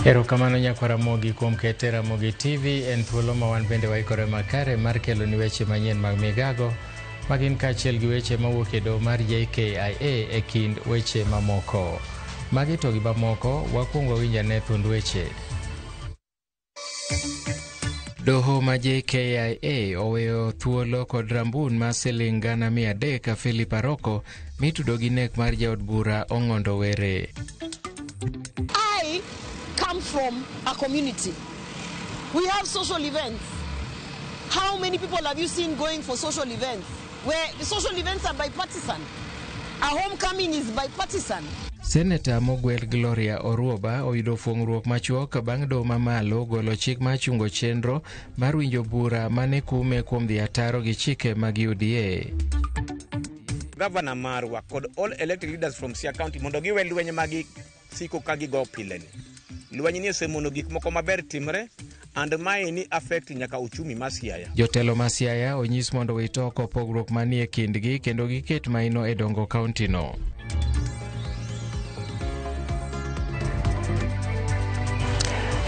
Erokamano nyakwar Ramogi kuom kete Ramogi TV en thuolo ma wan bende waikore makare mar kelo ni weche manyien mag migago magin kaachiel gi weche mawuok e doho mar JKIA e kind weche mamoko. Magi to gi mamoko wakwongo wawinj ane thuond weche. Doho ma JKIA oweyo thuolo kod rambun ma siling 300,000 Philip Aroko mitudo gi nek mar jaod bura Ong'ondo Were. I come from a community. We have social events. How many people have you seen going for social events? Where the social events are bipartisan. A homecoming is bipartisan. Seneta mogwel Gloria Oruoba oyudo fuong'ruok machuok bang' doho mamalo golo chik mar chungo chenro mar winjo bura mane kume kuom dhi ataro gi chike mag UDA. Gavana marwa kod all elected leaders from Siaya County mondo giwe lweny ma gisiko ka gigo pile ni. Lweny ni osemono gik moko maber timre and mae ni affect nyaka uchumi ma Siaya. Jotelo ma Siaya onyis mondo owit oko pogruok manie kindgi kendo giket maino e dongo kaunti no.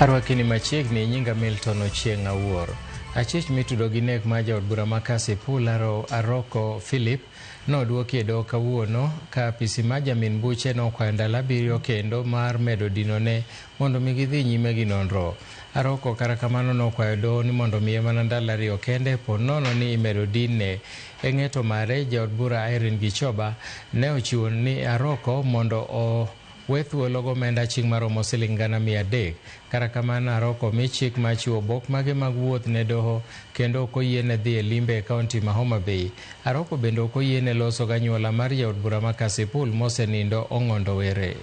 Arwakini machiegni, nyinga Milton Ochieng' Awuor. Achich mitudo gi nek mar jaod bura ma Kasipul Aroko Philip nodwoki e doho kawuono ka apisi mar jamin buche nokwayo ndalo 7 kendo mar medo dinone mondo mi gidhi nyime gi nonro. Aroko kata kamano nokwayo doho ni mondo miye mana ndalo 2 kende po nono ni imedo dinne. E ng'eto mare, jaod bura Irene Gichoba ne ochiwo ni Aroko mondo o we thuolo gomenda aching' maromo siling 300,000. Kata kamano Aroko mi chik mar chiwo obok mage mag wuoth ne doho kendo ok oyiene dhi e limbe e kaunti ma Homa Bay. Aroko bende ok oyiene loso ganyuola mar jaod bura ma Kasipul mosenindo Ong'ondo Were.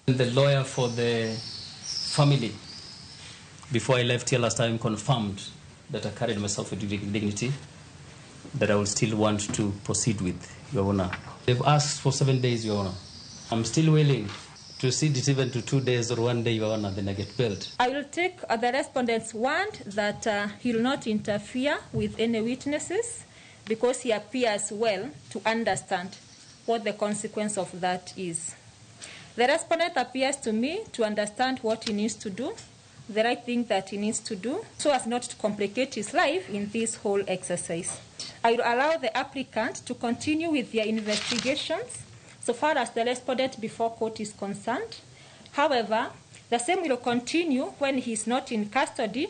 The lawyer for the family, before I left here last time, confirmed that I carried myself with dignity, that I will still want to proceed with, Your Honor. They've asked for 7 days, Your Honor. I'm still willing to cede it even to 2 days or 1 day, Your Honor, then I get bailed. I will take the respondent's word that he will not interfere with any witnesses because he appears well to understand what the consequence of that is. The respondent appears to me to understand what he needs to do, the right thing that he needs to do, so as not to complicate his life in this whole exercise. I will allow the applicant to continue with their investigations so far as the respondent before court is concerned. However, the same will continue when he is not in custody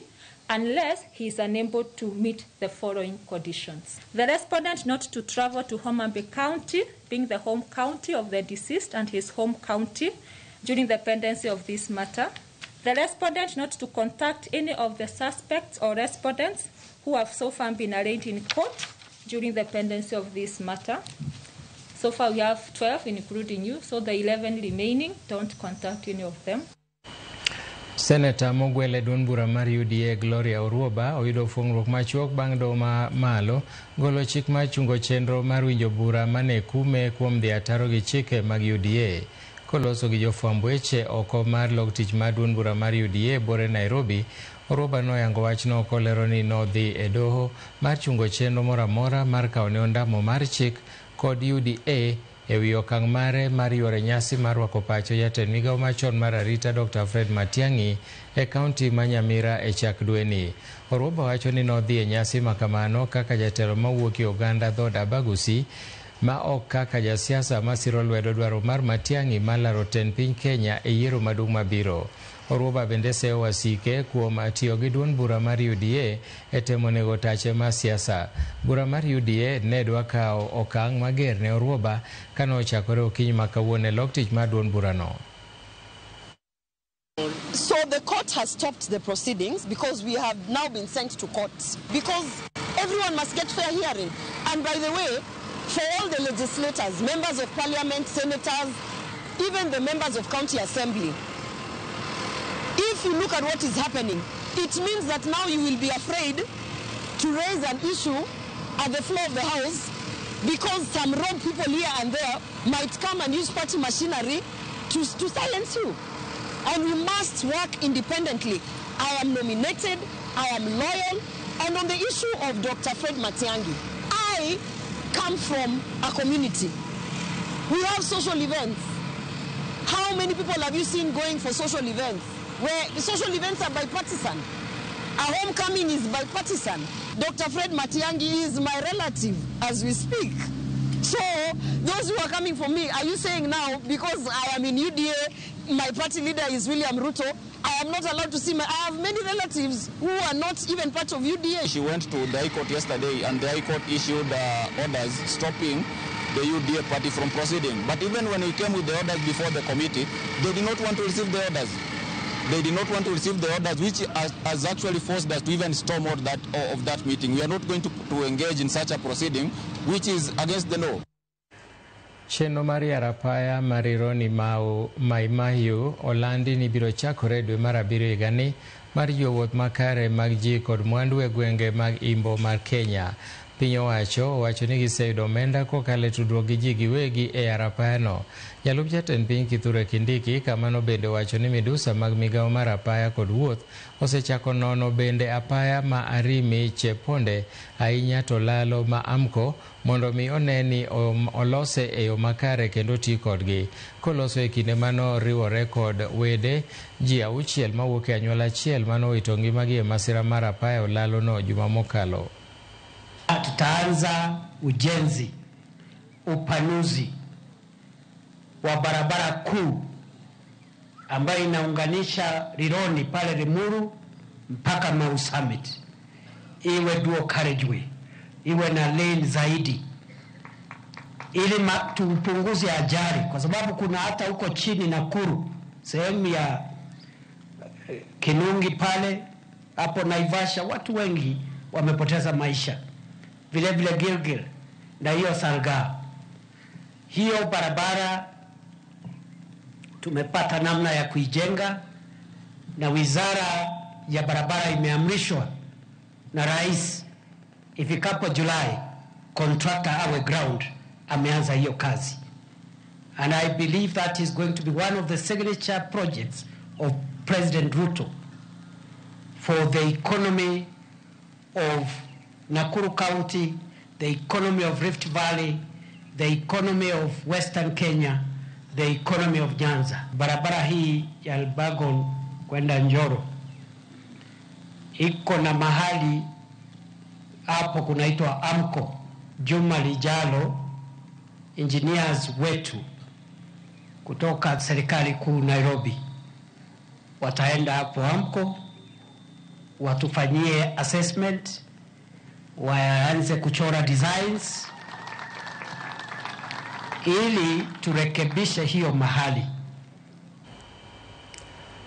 unless he is unable to meet the following conditions. The respondent not to travel to Homa Bay County, being the home county of the deceased and his home county, during the pendency of this matter. The respondent not to contact any of the suspects or respondents who have so far been arraigned in court during the pendency of this matter. So far we have 12, including you, so the 11 remaining, don't contact any of them. Seneta mogwel e duond bura mar UDA Gloria Oruoba oyudo fuong'ruok machuok bang' doho ma malo golo chik mar chungo chenro mar winjo bura mane kume kuom dhi ataro gi chike mag UDA. Koloso gi jofwamb weche oko mar log tich mar duond bura mar UDA bore Nairobi, Oruoba noyango wachno kolero ni nodhi e doho mar chungo chenro moro amora mar kawo ne ondamo mar chik kod UDA e wi okang' mare mar yuoro nyasi mar rwako pacho jatend migawo machon mar arita Dr. Fred Matiang'i e kaunti ma Nyamira e chak dweni. Oruoba wacho ni nodhi e nyasi makamano kaka jatelo mawuok e oganda dhood Abagusi ma ok kaka jasiasa masiro lwedo dwaro mar Matiang'i mar laro tend piny Kenya e yiero maduong' mabiro. Oruoba bende seyo wasike kuom tiyo gi duond bura mar UDA e temo nego tache mar siasa. Bura mar UDA ne dwa kawo okang' mager ne Oruoba kane ochakore okinyi ma kawuono e lok tich mar duond burano. So the court has stopped the proceedings because we have now been sent to court because everyone must get fair hearing. And by the way, for all the legislators, members of parliament, senators, even the members of county assembly, if you look at what is happening, it means that now you will be afraid to raise an issue at the floor of the house because some rogue people here and there might come and use party machinery to silence you. And we must work independently. I am nominated, I am loyal, and on the issue of Dr. Fred Matiang'i, I come from a community. We have social events. How many people have you seen going for social events where the social events are bipartisan? A homecoming is bipartisan. Dr. Fred Matiang'i is my relative as we speak. So those who are coming for me, are you saying now, because I am in UDA, my party leader is William Ruto, I am not allowed to see my... I have many relatives who are not even part of UDA. She went to the High Court yesterday, and the High Court issued orders stopping the UDA party from proceeding. But even when we came with the orders before the committee, they did not want to receive the orders. They did not want to receive the orders, which has actually forced us to even storm out of that meeting. We are not going to engage in such a proceeding, which is against the law. Chenro mar yaro apaya mar Rironi Mai Mahiu olandi ni biro chakore dwe mar abiriyo higani mar jiwo wuoth makare mag ji kod mwandu e gwenge mag Imbo mar Kenya. Piny owacho owacho ni giseyudo omenda kokalo e tudruok gi ji giwegi e yaro apayano. Jalup jatend piny Kithure Kindiki kamano bende owacho ni midusa mag migawo mar apaya kod wuoth osechako nono bende apaya ma Arimi Cheponde ahinya to lalo ma Amco mondo mi one ni olose e yo makare kendo ti kodgi. Koloso e kinde mano riwore kod wede ji 6 mawuok e anyuola achiel manowito ngimagi e masira mar apaya olalo no juma mokalo. Tutaanza ujenzi, upanuzi wa barabara kuu ambayo inaunganisha Rironi pale Limuru mpaka Mau Summit, iwe dual carriageway, iwe na lane zaidi, ili tupunguze ajali, kwa sababu kuna hata huko chini Nakuru, sehemu ya Kinungi pale hapo Naivasha, watu wengi wamepoteza maisha. Vile vile Gilgil na hiyo Salga. Hiyo barabara tumepata namna ya kuijenga, na wizara ya barabara imeamrishwa na rais ifikapo Julai contractor awe ground ameanza hiyo kazi. And I believe that is going to be one of the signature projects of President Ruto for the economy of Nakuru County, the economy of Rift Valley, the economy of Western Kenya, the economy of Nyanza. Barabara hii ya Elbagon kwenda Njoro iko na mahali hapo kunaitwa Amco. Juma lijalo engineers wetu kutoka serikali kuu Nairobi wataenda hapo Amco watufanyie assessment, waanze kuchora designs ili turekebishe hiyo mahali.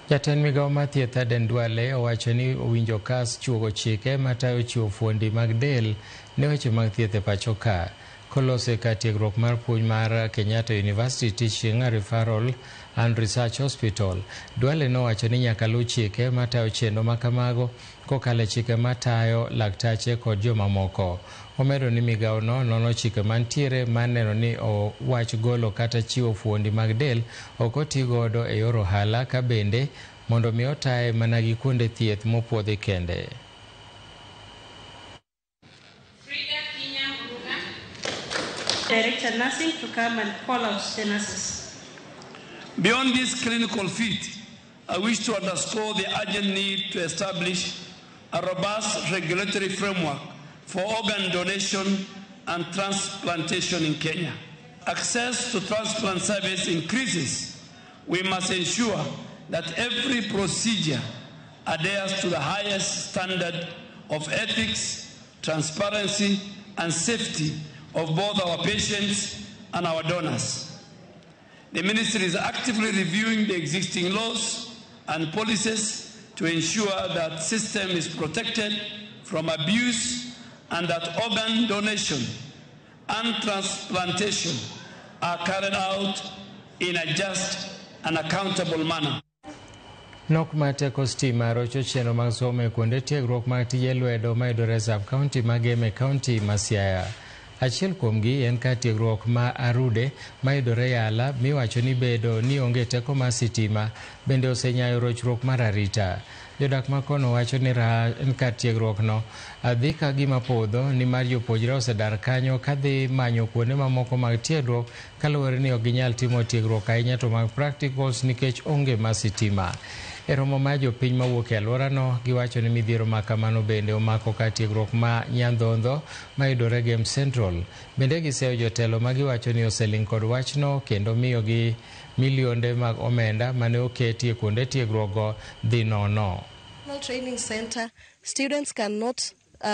Jatend migawo mar thieth Aden Duale owacho ni owinjo kas chuogo chike matayo chiwo fuondi mag del ne weche mag thieth e pacho ka. Koloso e kar tiegruok mar puonj mar Kenyatta University Teaching Referral and Research Hospital, Duale nowacho ni nyaka luw chike matayo chenro makamago kokalo e chike matayo laktache kod jomamoko. Omedo ni migawono nono chike mantiere mar neno ni wach golo kata chiwo fuondi mag del ok oti godo e yor ohala ka bende mondo mi otaye mana gi kuonde thieth mopuodhi kende. Director Nursing to come and call out the nurses. Beyond this clinical feat, I wish to underscore the urgent need to establish a robust regulatory framework for organ donation and transplantation in Kenya. Access to transplant service increases. We must ensure that every procedure adheres to the highest standard of ethics, transparency, and safety of both our patients and our donors. The ministry is actively reviewing the existing laws and policies to ensure that system is protected from abuse and that organ donation and transplantation are carried out in a just and accountable manner. Nok mar teko stima rocho chenro mag somo e kuonde tiegruok mag tije lwedo mayudore sub-county mag Gem e county ma Siaya. Achiel kuomgi en kar tiegruok ma Arude mayudore Yala miwacho ni bedo ni onge teko mar sitima bende osenyayo rochruok mar arita. Jodak ma kono wacho ni kar tiegruok no dhi ka gima podho nimar jopuonjre osedar kanyo kadhi manyo kuonde mamoko mag tiegruok kaluwore ni ok ginyal timo tiegruok ahinya to mag practicals nikech onge mar sitima. E romo mar jopiny mawuok e alworano, giwacho ni midhiero ma kamano bende omako kar tiegruok ma Nyandhondho mayudore Game Central. Bende giseyo jotelo ma giwacho ni oseling' kod wachno kendo miyogi milionde mag omenda mane oketi e kuonde tiegruokgo dhi nono. Training Center, students cannot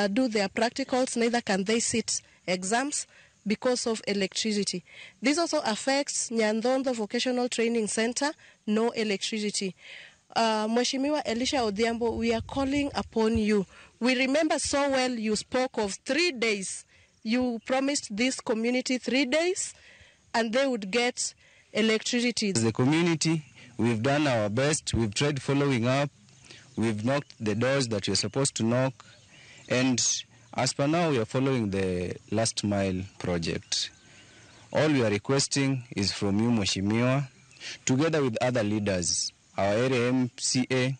do their practicals, neither can they sit exams because of electricity. This also affects Nyandhondo Vocational Training Center, no electricity. Mheshimiwa Elisha Odhiambo, we are calling upon you. We remember so well you spoke of 3 days. You promised this community 3 days and they would get electricity. As a community, we've done our best. We've tried following up. We've knocked the doors that we're supposed to knock. And as per now, we are following the last mile project. All we are requesting is from you, Mheshimiwa, together with other leaders, our area MCA,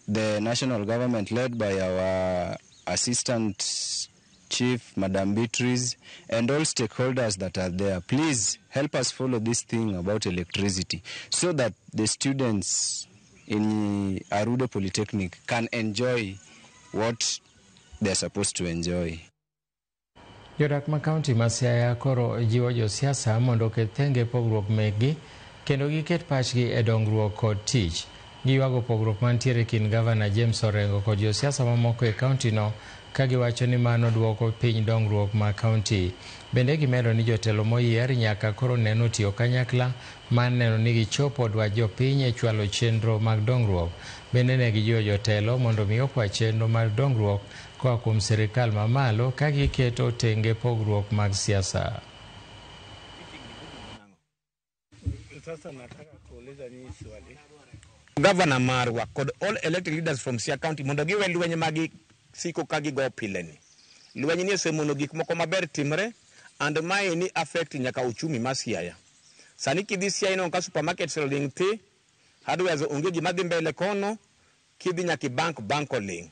the national government led by our assistant chief, Madam Beatrice, and all stakeholders that are there. Please help us follow this thing about electricity so that the students in Arude Polytechnic can enjoy what they're supposed to enjoy. Jodak ma kaunti ma Siaya koro jiwo josiasa mondo oket thenge pogruok mekgi kendo giket pachgi e dongruok kod tich. Giywago pogruok mantiere kind Gavana James Orengo kod josiasa mamoko e kaunti no ka giwacho ni mano duoko piny dongruok ma kaunti. Bende gimedo ni jotelo moyier nyaka koro neno tiyo kanyakla mar neno ni gichopo dwach jopiny e chwalo chenro mag dongruok. Bende ne gijiwo jotelo mondo mi okwa chenro mag dongruok koa kuom sirikal mamalo ka giketo tenge pogruok mag siasa. Governor marwa kod all elected leaders from Siaya County mondo giwe lweny magi siko ka gigo pile ni. Lweny ni osemono gik moko maber timre and mae ni affect nyaka uchumi ma Siaya. Sani kidhi Siaya ineno ka supermarkets oling' thi, hardwares onge gima dhi mbele kono, kidhi nyaka bank, bank oling'.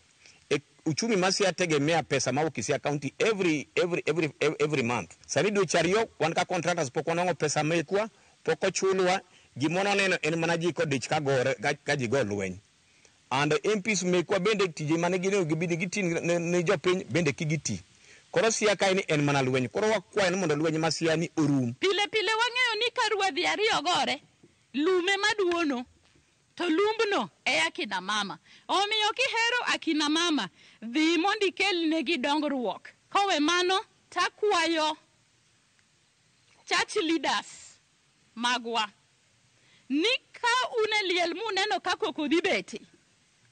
E uchumi ma Siaya tegemea pesa mawuok e Siaya County every month. Sani dweche ariyo wan ka contractors pok wanwang'o pesa mekwa, pok ochulwa, gima waneno en mana ji kodich ka gore ka ji go lweny. And MPs mekwa bende tije mane ginego gibidi giti ne jopiny bende kigiti. Koro Siaya kae ni en mana lweny. Koro wakwayo ni mondo lweny ma Siaya ni orum. Pile pile wang'eyo ni ka ruadhi ariyo gore, lume maduono to lumbno e akina mama. Omiyo kihero akina mama, dhi mondo ikelnegi dongruok. Kowe mano, takwayo church leaders magwa ni ka un e liel muneno ka koko dhi bete,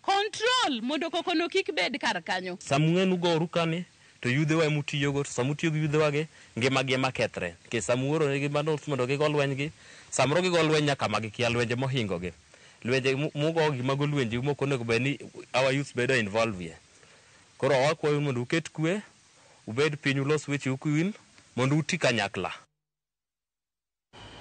control mondo kokono kik bed kar kanyo. Samung'enu goru kani to yudhewa ema utiyogo, to sama utiyo gi yudhewagi, ngimagi ema kethre. Nikech sama uoronegi bundles mondo gigo lwenygi, samoro gigo lweny nyaka ma gikia lwenje mohingogi. Lwenje mugogi mago lwenje mok onego bed ni our youth bedo involved ye. Koro wakwayo mondo uket kwe, ubed piny ulos wecheu kuin, mondo uti kanyakla.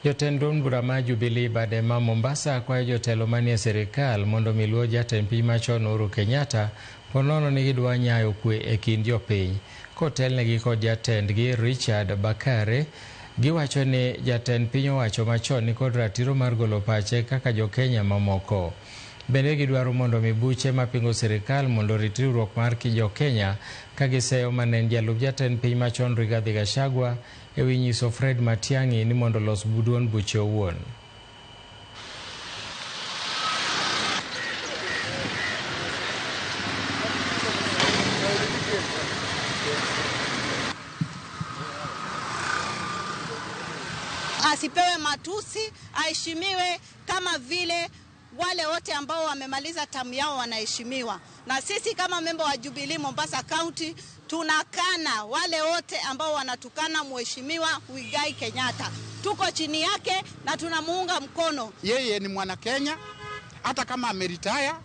Jotend duond bura mar Jubilee bade ma Mombasa kwayo jotelo manie sirikal mondo mi luo jatend piny machon Uhuru Kenyatta ponono ni gidwa nyayo kwe e kind jopiny. Kotelnegi kod jatendgi Richard Bakare, giwacho ni jatend piny owacho machon nikod ratiro mar golo pache kaka jokenya mamoko. Bende gidwaro mondo mi buche mapingo sirikal mondo orit riwruok mar jokenya ka giseyo mane en jalup jatend piny machon Rigathi Gachagua ewi nyiso Fred Matiang'i ni mondo olos duond buche owuon. Asipewe matusi, aheshimiwe kama vile wale wote ambao wamemaliza tamu yao wanaheshimiwa. Na sisi kama memba wa Jubilee Mombasa County tunakana wale wote ambao wanatukana Mheshimiwa Muigai Kenyatta. Tuko chini yake na tunamuunga mkono. Yeye ni mwana Kenya, hata kama ameritaya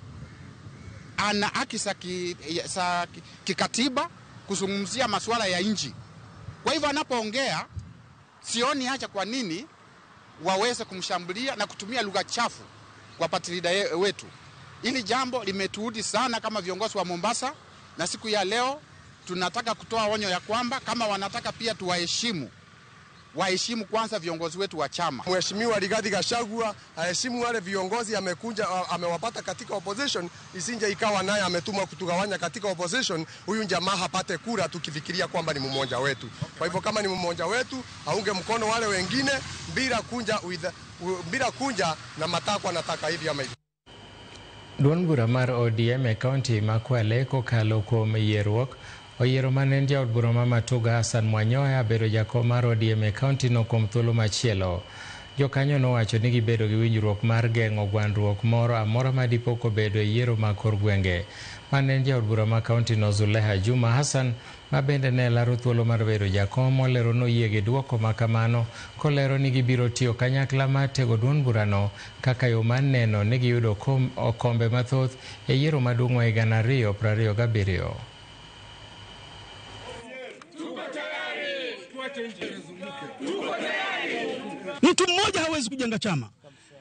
ana haki za kikatiba kuzungumzia masuala ya nchi. Kwa hivyo anapoongea sioni haja kwa nini waweze kumshambulia na kutumia lugha chafu kwa party leader wetu. Hili jambo limetuudhi sana kama viongozi wa Mombasa, na siku ya leo tunataka kutoa onyo ya kwamba kama wanataka pia tuwaheshimu, waheshimu kwanza viongozi wetu wa chama. Mheshimiwa Rigathi Gachagua aheshimu wale viongozi amekuja amewapata katika opposition, isinje ikawa naye ametumwa kutugawanya katika opposition, huyu jamaa hapate kura tukifikiria kwamba ni mmoja wetu. Kwa hivyo kama ni mmoja wetu, aunge mkono wale wengine bila kunja na matakwa nataka hivi ama hivi. Duond bura mar ODM e kaunti ma Kwale kokalo kuom yierruok oyiero mane en jaod bura ma Matuga Hassan Mwanyoya bedo jakom mar ODM e kaunti no kuom thuolo machielo. Jokanyo nowacho ni gibedo gi winjruok mar geng'o gwandruok moro amora madipo kobedo e yiero ma kor gwenge. Mane en jaod bura ma kaunti no Zuleha Juma Hassan ma bende ne laro thuolo mar bedo jakom olero noyie gi duoko ma kamano kolero ni gibiro tiyo kanyakla mar tego duond burano kaka yo mar neno ni giyudo okombe mathoth e yiero maduong' ma higa 2027. Mtu mmoja hawezi kujenga chama.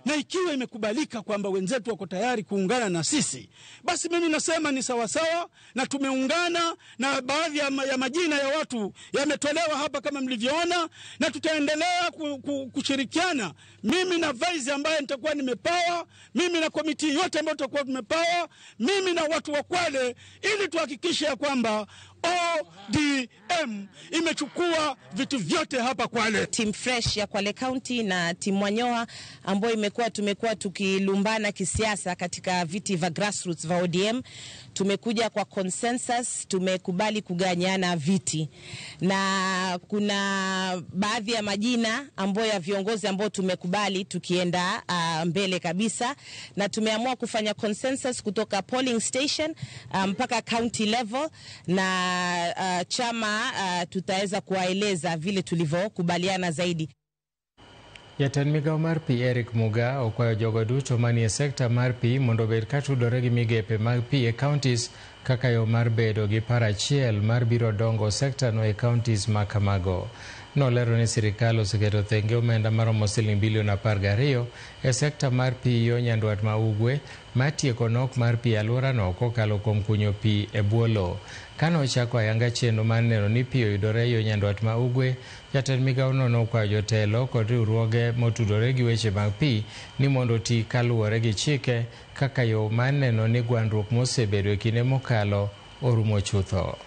Na ikiwa imekubalika kwamba wenzetu wako tayari kuungana na sisi, basi mimi nasema ni sawasawa, na tumeungana na baadhi ya majina ya watu yametolewa hapa kama mlivyoona, na tutaendelea kushirikiana. Mimi na vice ambaye nitakuwa nimepawa, mimi na komiti yote ambayo tutakuwa tumepawa, mimi na watu wa Kwale, ili tuhakikishe ya kwamba ODM imechukua vitu vyote hapa Kwale. Team Fresh ya Kwale County na Team Mwanyoha ambayo tumekuwa tukilumbana kisiasa katika viti vya grassroots vya ODM, tumekuja kwa consensus, tumekubali kuganyana viti. Na kuna baadhi ya majina ambayo ya viongozi ambao tumekubali tukienda mbele kabisa, na tumeamua kufanya consensus kutoka polling station mpaka county level, na chama tutaweza kuwaeleza vile tulivyokubaliana zaidi. Jatend migao mar pi Eric Muga okwayo jogo duto manie sekta mar pi mondo obed katudore gi migepe mag pi e counties kaka yo mar bedo gi paro achiel mar biro dongo sekta no e counties ma kamago. Nolero ni sirikal oseketo thenge omenda maromo siling bilion 12 e sekta mar pi yo nyandwat ma ugwe mar tieko nok mar pi e alworano kokalo kuom kunyo pi e bwo lowo. Kane ochako ayanga chenro mar neno ni pi oyudore yo nyandwat ma ugwe, jatend migawono nokwayo jotelo kod riwruoge motudore gi weche mag pi ni mondo oti kaluwore gi chike kaka yo mar neno ni gwandruok mosebedo e kinde mokalo orumo chutho.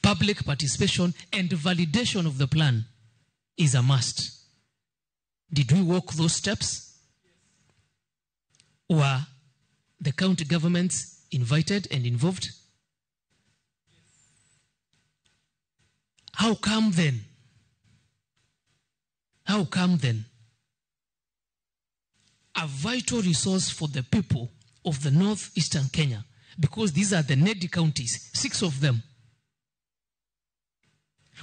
Public participation and validation of the plan is a must. Did we walk those steps? Were the county governments invited and involved? How come then? How come then a vital resource for the people of the northeastern Kenya, because these are the NEDI counties, 6 of them,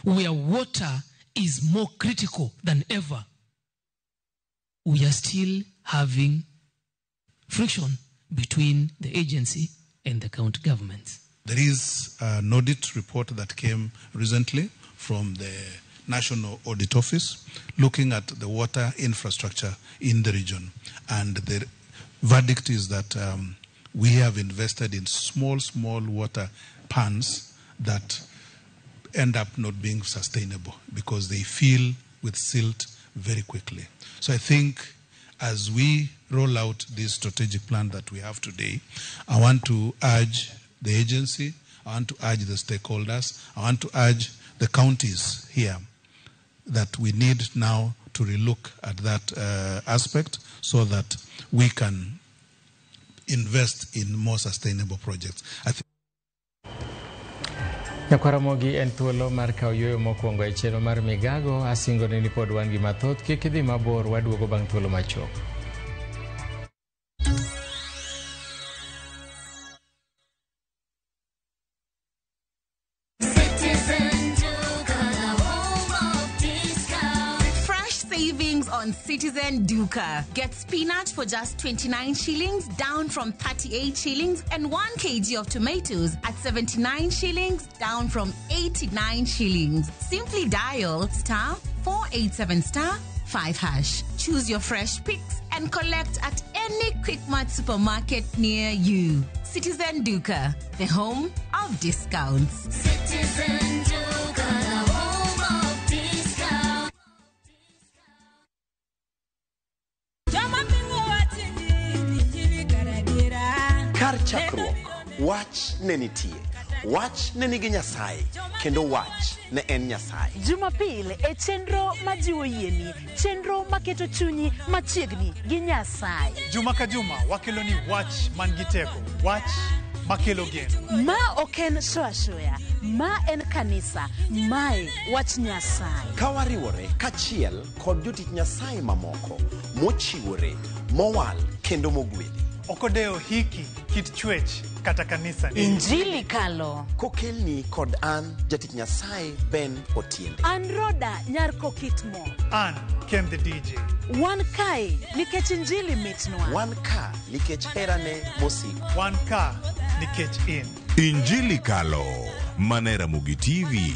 where water is more critical than ever, we are still having friction between the agency and the county governments. There is an audit report that came recently from the National Audit Office looking at the water infrastructure in the region. And the verdict is that we have invested in small, small water pans that end up not being sustainable because they fill with silt very quickly. So I think as we roll out this strategic plan that we have today, I want to urge the agency, I want to urge the stakeholders, I want to urge the counties here that we need now to relook at that aspect so that we can invest in more sustainable projects. I think Nyakwaramogi en thuolo mar kawo yueyo mokwongo e chenro mar Migago. Asingoni ni pod wan gi mathoth, kik idhi mabor, waduogo bang' thuolo machuok. Fresh savings on On Citizen Duka. Get spinach for just 29 shillings, down from 38 shillings, and 1 kg of tomatoes at 79 shillings, down from 89 shillings. Simply dial star 487 star 5 hash. Choose your fresh picks and collect at any Quickmart supermarket near you. Citizen Duka, the home of discounts. Citizen Duka, the home of discounts. Kar chakruok, wach ne nitie. Wach ne nigi Nyasaye, kendo wach ne en Nyasaye. Jumapil e chenro majiwo yieni, chenro maketo chunyi machiegni gi Nyasaye. Juma ka juma wakelo ni wach man gi teko, wach makelo geno. Ma ok en shoashoya, ma en kanisa, mae wach Nyasaye. Ka wariwore kachiel kod jotich Nyasaye mamoko, mochiwore, mowal kendo mogwedhi. Ok odewo hiki, kit chwech kata kanisa ni. Injili kalo. Kokelni kod an jatich Nyasaye Ben Otiende. An Roda nyar Kokitmo. An Ken the DJ. Wan kae nikech injili mitnwa. Wan ka nikech herane mosiko. Wan ka nikech in. Injili Kalo, mana Ramogi TV.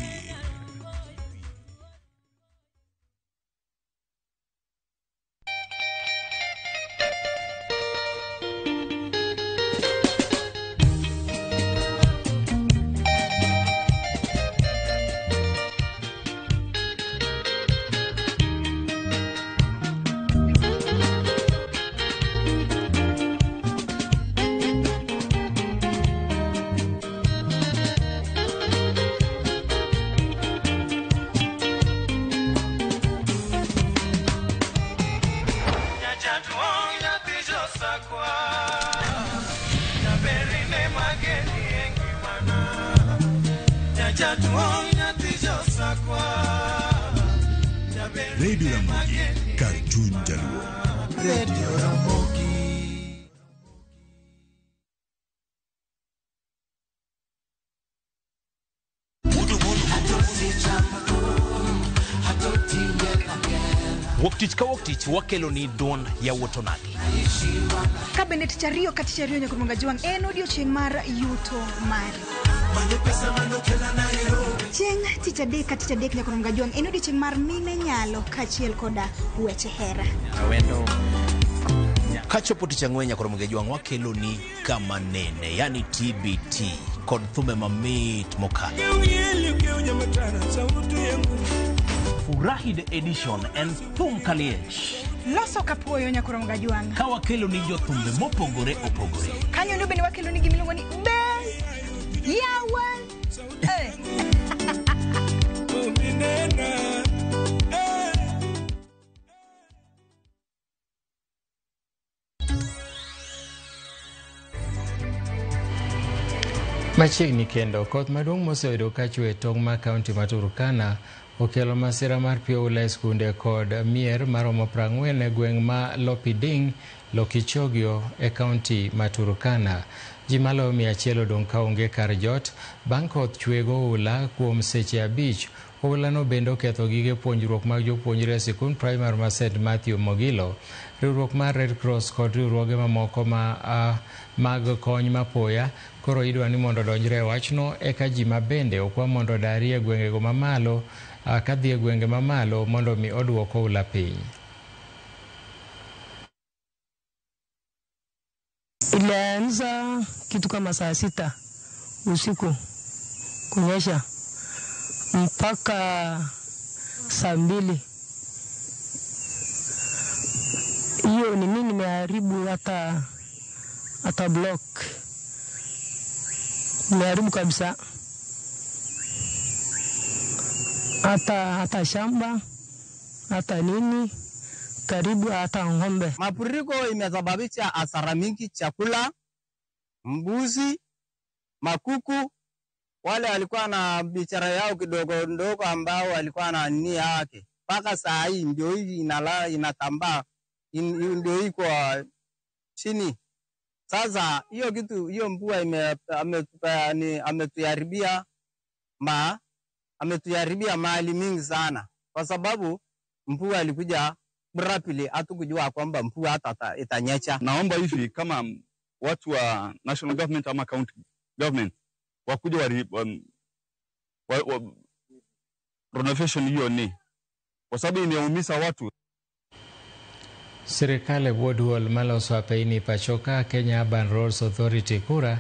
Radio Ramogi, kar chuny Jaluo. Radio Ramogi. Wuok tich ka wuok tich wakelo ni duond yawuot onagi. Ka bende tich ariyo ka tich ariyo nyaka Juang en odiochieng' mar yuto mari. Chieng' tich adek ka tich adek nyaka Juang en odiochieng' mar mine nyalo kaachiel koda weche hera. Kachopo tich ang'wen nyaka Juang wakelo ni kama nene, yani TBT kod thumbe mamit mokalo. Furahi the edition and thum kaliech. Loso kapuoyo nyaka Juang. Ka wakelo ni jothumbe mopogore opogore. Kanyo ndo bende wakelo ni gimiluongo ni Bel Yawa. Machiegni kendo, koth maduong' moseyudo ka chwe e tong' mar kaunti ma Turkana okelo masira mar pi oula e skunde kod mier maromo 40 e gweng' ma Lopiding, Lokichogio e kaunti ma Turkana. Ji maloyo 100 odong' kaonge kar jot bang' koth chwe goula kuom seche 5. Oulano bende oketho gige puonjruok mag jopuonjre e sikund primar ma St. Matthew Mogilo. Riwruok mar Red Cross kod riwruoge mamoko mag kony mapoya koro idwa ni mondo odonjre e wachno eka ji mabende okwa mondo odari e gwengego mamalo kadhi e gwenge mamalo mondo mi oduok oula piny. Ilianza kitu kama saa 6 usiku kunyesha mpaka saa 2. Hiyo ni nini nimeharibu hata block. Nimeharibu kabisa. Hata shamba, hata nini, karibu hata ng'ombe. Mafuriko imesababisha hasara mingi, chakula, mbuzi, makuku. Wale walikuwa na biashara yao kidogo ndogo ambao walikuwa na nia yake. Mpaka saa hii ndio hii inatambaa, ndio iko chini. Sasa hiyo kitu, hiyo mvua ametuharibia mali mingi sana, kwa sababu mvua ilikuja Rapidly hatukujua kwamba mvua hata itanyesha. Naomba hivi kama watu wa national government ama county government wakuja wa renovation hiyo, ni kwa sababu imeumiza watu. Sirikal e bwo duol maloso apeyni pachoka Kenya Urban Roads Authority KURA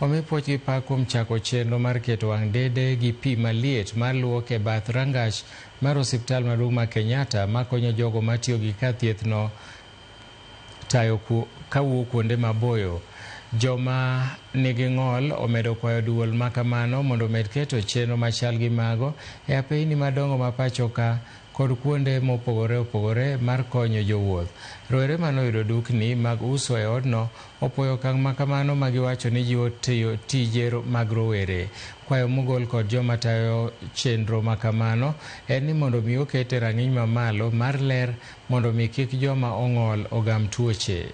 omi puoch gi pak kuom chako chenro mar keto wang' dede gi pi maliet mar luok e bath rangach mar osiptal maduong' ma Kenyatta makonyo jogo matiyo gi kar thieth no tayo kawuok kuonde maboyo. Joma nigi ng'ol omedo kwayo duol makamano mondo omed keto chenro machal gi mago e apeyni madongo ma pacho ka kod kuonde mopogore opogore mar konyo jowuoth. Rowere manoyudo dukni mag uso e odno opuoyo okang' makamano ma giwacho ni jiwo tiyo tije mag rowere. Kwayo mogol kod joma tayo chenro makamano en ni mondo mi okete rang'iny mamalo mar ler mondo mi kik joma ong'ol ogam tuoche.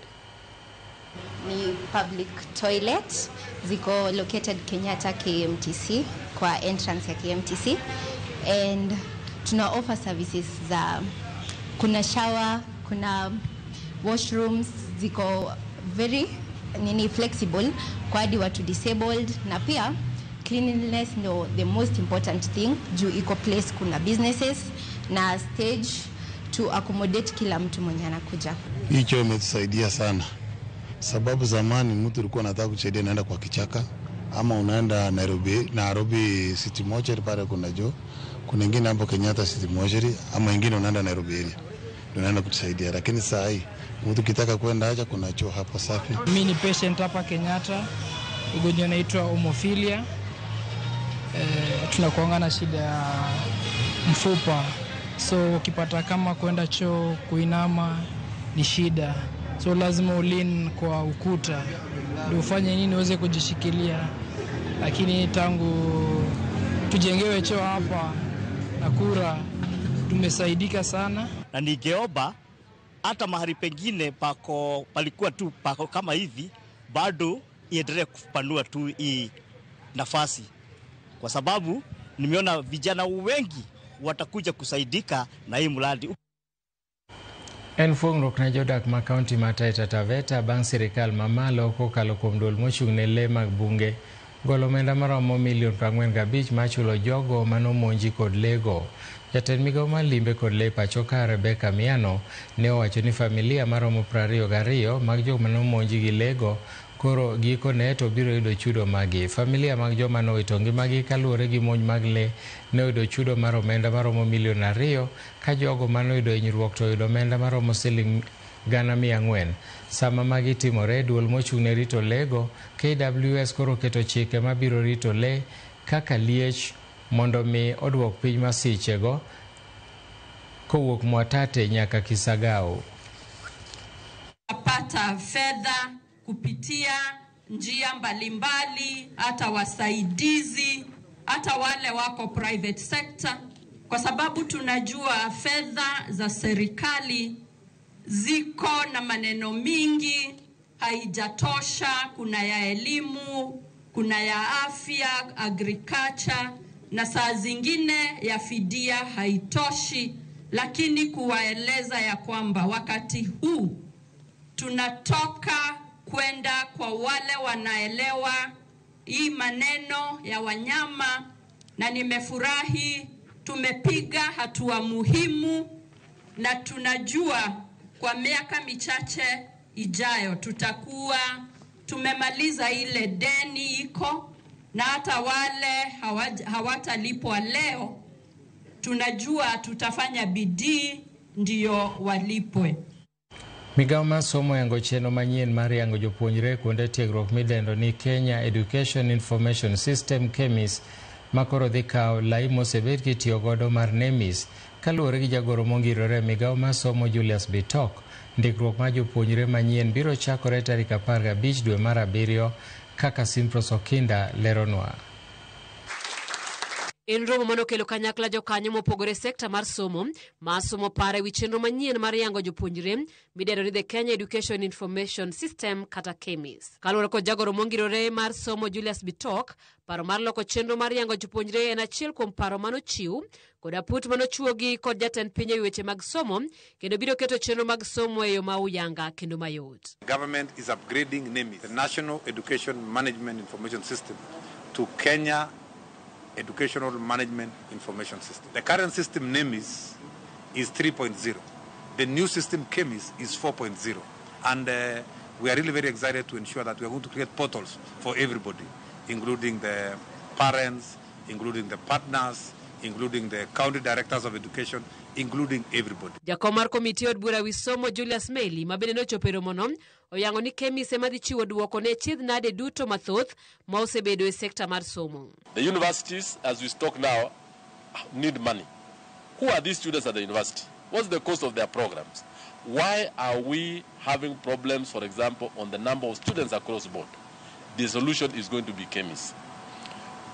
Ni public toilet ziko located Kenyatta KMTC, kwa entrance ya KMTC, and tuna offer services za kuna shower, kuna washrooms ziko very nini flexible kwa hadi watu disabled, na pia cleanliness ndo the most important thing juu iko place kuna businesses na stage to accommodate kila mtu mwenye anakuja. Hii choo imetusaidia sana, sababu zamani mtu ulikuwa anataka kusaidia unaenda kwa kichaka ama unaenda Nairobi City Mortuary, pale kuna choo, kuna ingine hapo Kenyatta City Mortuary ama ingine unaenda Nairobi area ndio unaenda kutusaidia, lakini saa hii mtu kitaka kwenda haja kuna choo hapo safi. Mimi ni patient hapa Kenyatta, ugonjwa unaitwa hemophilia. Tunakuanga na shida ya mfupa, so ukipata kama kwenda choo kuinama ni shida, so lazima ulin kwa ukuta ndio ufanye nini uweze kujishikilia. Lakini tangu tujengewe choo hapa na KURA tumesaidika sana. Na ningeomba hata mahali pengine pako palikuwa tu pako kama hivi, bado iendelee kupanua tu hii nafasi, kwa sababu nimeona vijana wengi watakuja kusaidika na hii mradi. En fuong'ruok ne jodak ma kaunti ma Taita Taveta bang' sirikal mamalo kokalo kuom duol mochung' ne lee mag bunge golo omenda maromo milion 45 machulo jogo manomonji kod lego. Jatend migao mar limbe kod lee pacho ka Rebecca Miano ne owacho ni familia maromo 22 mag joma nomonji gi lego koro gikone to biro yudo chudo magi. Familia mag joma nowito ngimagi kaluwore gi monj mag lee ne oyudo chudo mar omenda maromo milion 2 ka jogo manoyudo hinyruok to oyudo omenda maromo siling 400,000. Sama magi timore, duol mochung' ne rito lego KWS koro keto chike mabiro rito lee kaka liech mondo mi oduok piny masichego kowuok Mwatate nyaka Kisagao. Pata fedha kupitia njia mbalimbali, hata wasaidizi, hata wale wako private sector, kwa sababu tunajua fedha za serikali ziko na maneno mingi, haijatosha. Kuna ya elimu, kuna ya afya, agriculture, na saa zingine ya fidia haitoshi, lakini kuwaeleza ya kwamba wakati huu tunatoka kwenda kwa wale wanaelewa hii maneno ya wanyama, na nimefurahi tumepiga hatua muhimu, na tunajua kwa miaka michache ijayo tutakuwa tumemaliza ile deni iko, na hata wale hawatalipwa leo tunajua tutafanya bidii ndio walipwe. Migao mar somo yango chenro manyien mar yango jopuonjre kuonde tiegruok midendo ni Kenya Education Information System KEMIS makoro dhi kawo lai mosebed kitiyo godo mar NEMIS. Kaluwore gi jagoro mongirore migao mar somo Julius Bitok, ndikruok mar jopuonjre manyien biro chakore tarik 15 dwe mar 7 kaka Simpros Okinda leronwa. En romo manokelo kanyakla jokanyo mopogore e sekta mar somo ma somo paro ewi chenro manyien mar yango jopuonjre midendo ni The Kenya Education Information System kata KEMIS. Kaluwore kod jagoro mongirore mar somo Julius Bitok, paro mar loko chenro mar yango jopuonjre en achiel kuom paro manochiw kod aput manochuogi kod jatend piny ewi weche mag somo kendo biro keto chenro mag somo e yo ma uyanga kendo mayot. Government is upgrading NEMIS, the National Education Management Information System, to Kenya Educational Management Information System. The current system NEMIS is 3.0. The new system KEMIS is 4.0. And we are really very excited to ensure that we are going to create portals for everybody, including the parents, including the partners, including the county directors of education, including everybody. Jakom mar komiti od bura wi somo Julius Meli ma bende nochopo e romono oyango ni KEMIS ema dhi chiwo duoko ne chiedh nade duto mathoth ma osebedo e sekta mar somo. The universities, as we talk now, need money. Who are these students at the university? What's the cost of their programs? Why are we having problems, for example, on the number of students across the board? The solution is going to be KEMIS.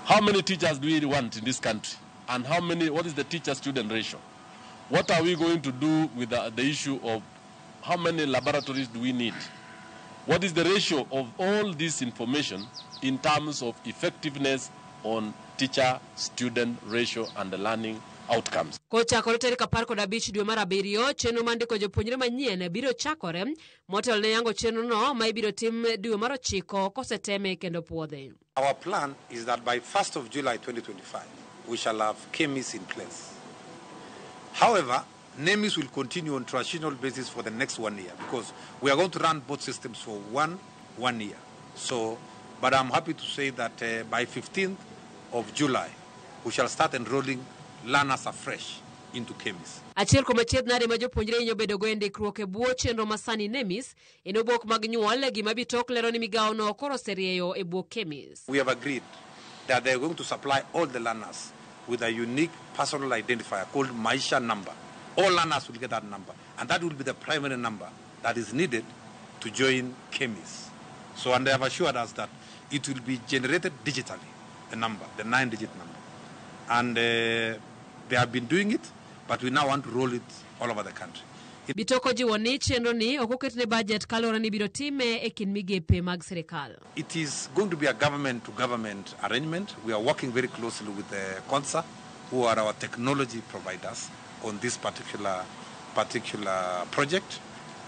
How many teachers do we want in this country? And how many, what is the teacher-student ratio? What are we going to do with the issue of how many laboratories do we need? What is the ratio of all this information in terms of effectiveness on teacher-student ratio and the learning outcomes? Kochakore tarik 15 dwe mar 7, chenro mar ndiko jopuonjre manyien biro chakore motelo ne yango chenrono ma ibiro tim dwe mar 9 koseteme kendo puodhe. Our plan is that by 1st of July 2025, we shall have KEMIS in place. However, NEMIS will continue on transitional basis for the next 1 year because we are going to run both systems for one year. So, but I'm happy to say that by 15th of July, we shall start enrolling learners afresh into KEMIS. Achiel kuom achiedh nade ma jopuonjre hinyo bedogo e ndikruok e bwo chenro masani NEMIS en obok mag nyuol gima Bitok lero ni migawono koro oserieyo e bwo KEMIS. We have agreed that they are going to supply all the learners with a unique personal identifier called Maisha number. All learners will get that number, and that will be the primary number that is needed to join KEMIS. So, and they have assured us that it will be generated digitally, the number, the 9-digit number. And they have been doing it, but we now want to roll it all over the country. Bitoko jiwo ni chenro ni ok oketne budget kaluwore ni biro time e kind migepe mag sirikal. It is going to be a government-to-government arrangement. We are working very closely with the CONSA, who are our technology providers on this particular project.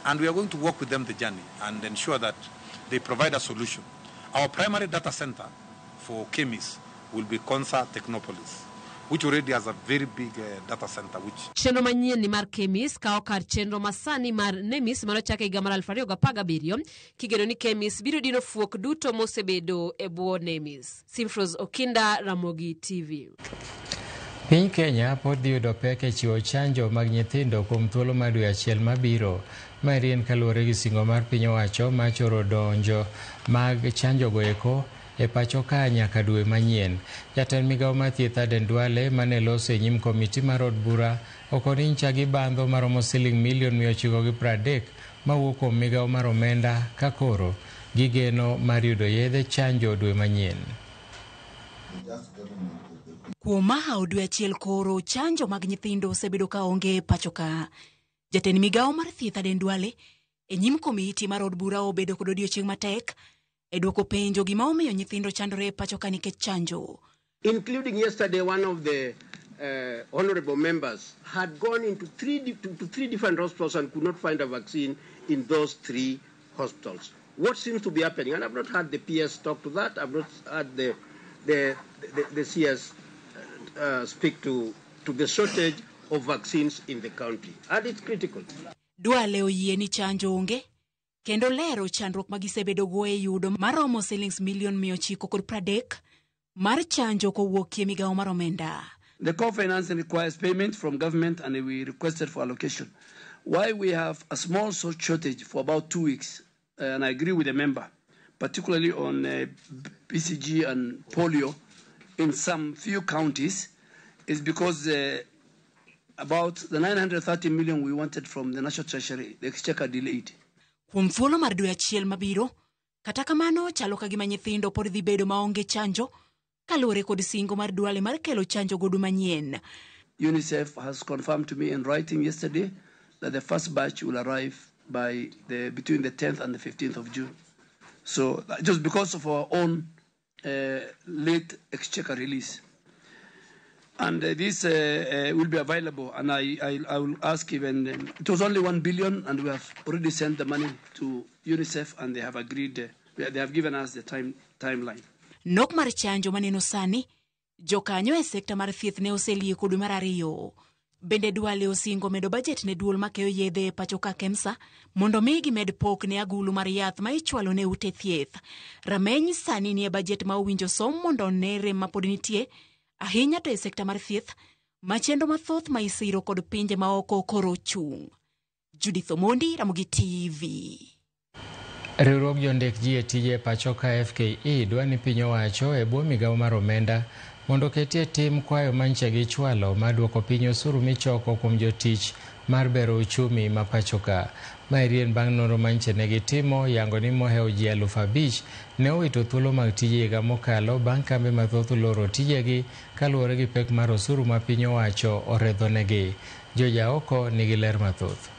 And we are going to work with them the journey and ensure that they provide a solution. Our primary data center for KEMIS will be CONSA Technopolis, which already has a very big data center. Which Chenro manyien ni mar KEMIS kawo kar chenro masani mar NEMIS manochak e higa mar 2017 kigeno ni KEMIS biro dino fuok duto mosebedo e bwo NEMIS. Simfros Okinda, Ramogi TV. Piny Kenya pod dhi yudo pek e chiwo chanjo mag nyithindo kuom thuolo mar dwe achiel mabiro. Maeri en kaluwore gi singo mar piny owacho mar choro donjo mag chanjo go eko e pacho ka nyaka dwe manyien. Jatend migawo mar thieth Aden Duale mane loso e nyim komiti mar od bura okoni ncha gi bandho maromo siling milion 930 mawuok kuom migawo mar omenda ka koro gigeno mar yudo yedhe chanjo dwe manyien. Kuom maha dwe achiel koro chanjo mag nyithindo osebedo ka onge e pacho ka. Jatend migawo mar thieth Aden Duale e nyim komiti mar od bura obedo kod odiochieng' matek e duoko penjo gima omiyo nyithindo chandore e pacho ka nikech chanjo. Including yesterday, one of the honorable members had gone into three different hospitals and could not find a vaccine in those three hospitals. What seems to be happening, and I've not had the PS talk to that, I've not had the CS speak to the shortage of vaccines in the country, and it's critical. Duale oyie ni chanjo onge kendo lero chandruok ma gisebedogo e yudo maromo silings milion 930 mar chanjo kowuok e migawo mar omenda. The co-financing requires payment from government and we requested for allocation. Why we have a small shortage for about 2 weeks, and I agree with the member, particularly on BCG and polio in some few counties, is because about the 930 million we wanted from the National Treasury, the Exchequer delayed. Kuom thuolo mar dwe achiel mabiro, kata kamano chalo ka gima nyithindo pod dhi bedo maonge chanjo Kaluwore kod singo mar Duale mar kelo chanjo godu manyien. UNICEF has confirmed to me in writing yesterday that the first batch will arrive by the between the 10th and the 15th of June. So just because of our own late exchequer release. And this will be available, and I will ask even, it was only 1 billion, and we have already sent the money to UNICEF, and they have agreed, they have given us the timeline. Nok mar chanjo maneno sani, jokanyo e sekta mar thieth ne oselieko dwe mar ariyo. Bende Duale osingo medo bajet ne duol makeyo yedhe e pacho ka KEMSA mondo mi gimed pok ne agulu mar yath ma ichwalo ne ute thieth. Rameny sani nie bajet ma owinjo som mondo one rem mapod nitie, ahinya to e sekta mar thieth, ma chenro mathoth ma isiro kod pinje maoko koro chung'. Judith Omondi, Ramogi TV. Riwruog jondik ji e tije pacho ka FKE dwa ni piny owacho e bwo migawo mar omenda mondo oketie tim kwayo manche gichwalo mar duoko piny osuru michoko kuom jotich mar bero uchumi ma pacho ka. Maeri en bang' nonro manche ne gitimo yango ni mohewo ji 5,000 ne owito thuolo mag tije higa mokalo bang' kambe mathoth loro tijegi kaluwore gi pek mar osuru ma piny owacho oredhonegi. Jojaoko nigi ler mathoth.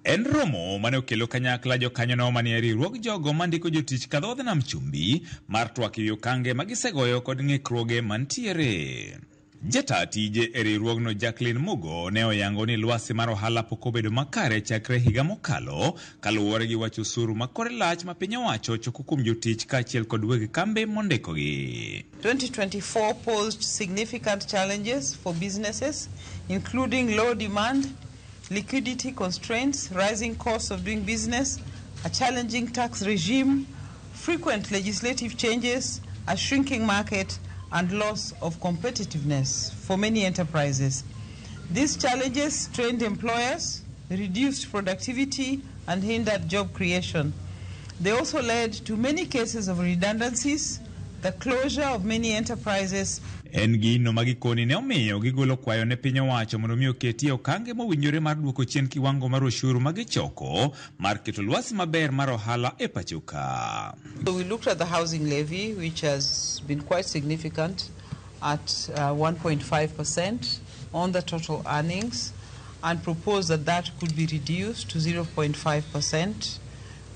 En romo mane okelo kanyakla jokanyono manie riwruog jogo mandiko jotich ka dhodh nam chumbi mar twak ewi okange magisegoyo kod ng'ikruoge mantiere. Jata tije e riwruogno Jacqueline Mugo ne oyango ni lwasi mar ohala pok obedo makare chakre higa mokalo kaluwore gi wach osuru ma kore lach ma piny owacho choko kuom jotich kaachiel kod weg kambe mondikogi. 2024 posed significant challenges for businesses, including low demand, liquidity constraints, rising costs of doing business, a challenging tax regime, frequent legislative changes, a shrinking market, and loss of competitiveness for many enterprises. These challenges strained employers, reduced productivity, and hindered job creation. They also led to many cases of redundancies, the closure of many enterprises. En gino ma gikoni ne omiyo gigolo kwayo ne piny owacho mondo mi oketie okange mowinjore mar duoko chien kiwango mar osuru ma gichoko mar keto lwasi maber mar ohala e pacho ka. So we looked at the housing levy, which has been quite significant at 1.5% on the total earnings, and proposed that that could be reduced to 0.5%,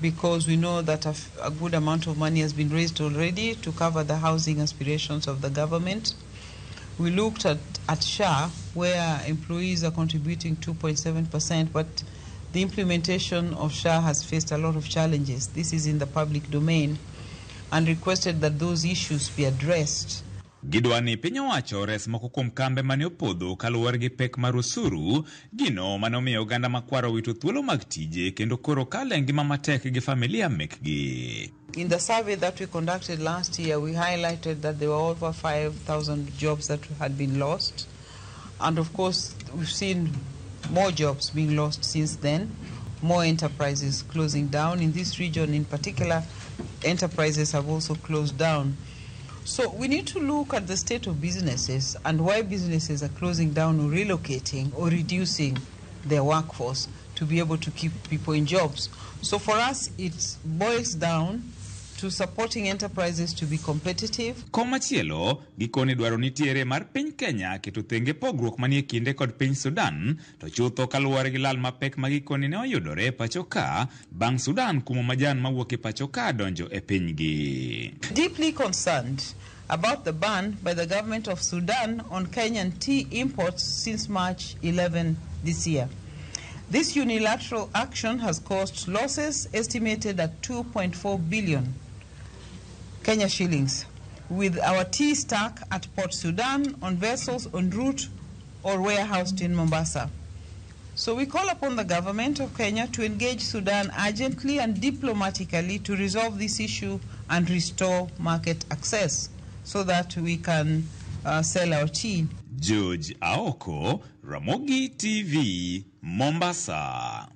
because we know that a good amount of money has been raised already to cover the housing aspirations of the government. We looked at SHA, where employees are contributing 2.7%, but the implementation of SHA has faced a lot of challenges. This is in the public domain, and requested that those issues be addressed. Gidwa ni piny owacho res moko kuom kambe mane opodho kaluwore gi pek mar osuru, gino mane omiyo oganda makwar owito thuolo mag tije kendo koro kalo e ngima matek gi familia mekgi. In the survey that we conducted last year, we highlighted that there were over 5,000 jobs that had been lost. And of course, we've seen more jobs being lost since then, more enterprises closing down. In this region in particular, enterprises have also closed down. So we need to look at the state of businesses and why businesses are closing down or relocating or reducing their workforce to be able to keep people in jobs. So for us, it boils down to supporting enterprises to be competitive. Komachielo, gikoni dwaro nitiere mar piny Kenya keto thenge pogruok manie kinde kod piny Sudan, to chutho kaluwore gi lal mapek ma gikoni ne oyudore e pacho ka, bang' Sudan kumo majan mawuok e pacho ka donjo e pinygi. Deeply concerned about the ban by the government of Sudan on Kenyan tea imports since March 11 this year. This unilateral action has caused losses estimated at 2.4 billion Kenya shillings, with our tea stack at Port Sudan on vessels en route or warehoused in Mombasa. So we call upon the government of Kenya to engage Sudan urgently and diplomatically to resolve this issue and restore market access so that we can sell our tea. George Aoko, Ramogi TV, Mombasa.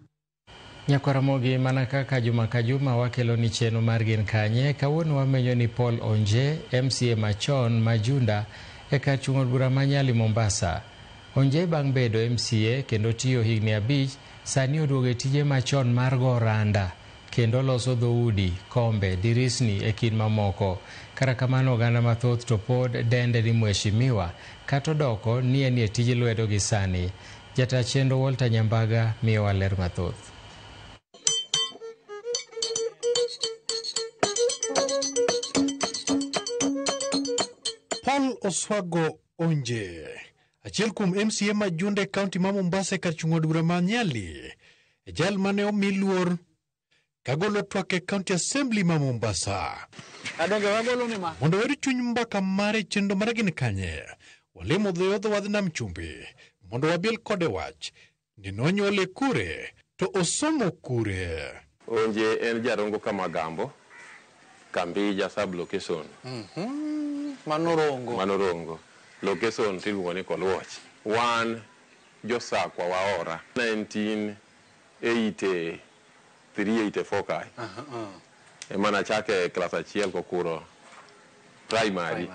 Nyakwaramogi, mana kaka juma ka juma wakelo ni chenro mar Gin Kanye, kawuono wamenyo ni Paul Onje, MCA machon Majunda e kar chung' od bura ma Nyali Mombasa. Onje bang' bedo MCA kendo tiyo higni 5, sani oduogo e tije machon mar go randa kendo loso dhoudi, kombe, dirisni e kind mamoko. Kata kamano oganda mathoth to pod dende ni mheshimiwa kata odoko ni en e tij lwedo gi sani. Jata chenro Walter Nyambaga miyowa ler mathoth. Paul Oswago Onje, achiel kuom MCA ma Junde County ma Mombasa e kar chung' od bura ma Nyali, e jal mane omi luor kagolo twak e County Assembly ma Mombasa. Mondo wayud chuny mbaka mare chenro mare gin kanye, walimo dho wadh nam chumbi mondo wabil kode wach ni nonyuole kure to osomo kure. Onje en jarongo Kamagambo, Kambija sub location. Mano Rongo. Mano Rongo. Location tiluongo ni Koluoch. Wan josakwa waora 1983 84 kae. Ema nachake klas achiel kokuro primary.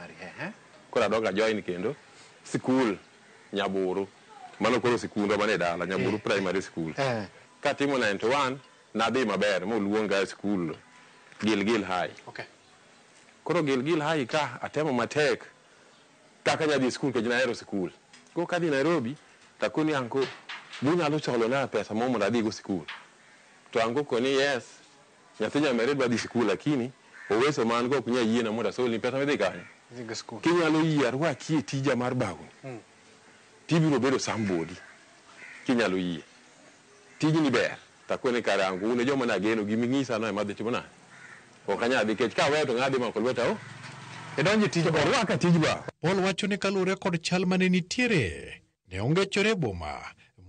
Koro adok a join kendo sikul Nyaburu. Mano koro sikundwa mane dala Nyaburu Primary School. Katimo 91 nadhi maber moluonga e sikul Gilgil High. Koro Gilgil High ka atemo matek kaka nyadhi sikul nikech nahero sikul. Koro kadhi Nairobi takoni anko bunyalo cholo na pesa mo mondo adhigo sikul. To anko koni yes, nyathi nyamere dwa dhi sikul lakini oweso man go ok nyal yiena mondo asolni pesa midhi kanye. Kinyalo yie arwaki e tija mar bago. Tibiro bedo somebody. Kinyalo yie. Tijni ber. Takoni kare anko un e joma nageno giming'isa no ema adhi timo nade. Ok anyal dhi nikech kaweyo to ng'a dhi mako lweta o. Idonjo e tij bao. Orwaka tij bao. Paul wacho ni kaluwore kod chal mane nitiere, ne ongechore e boma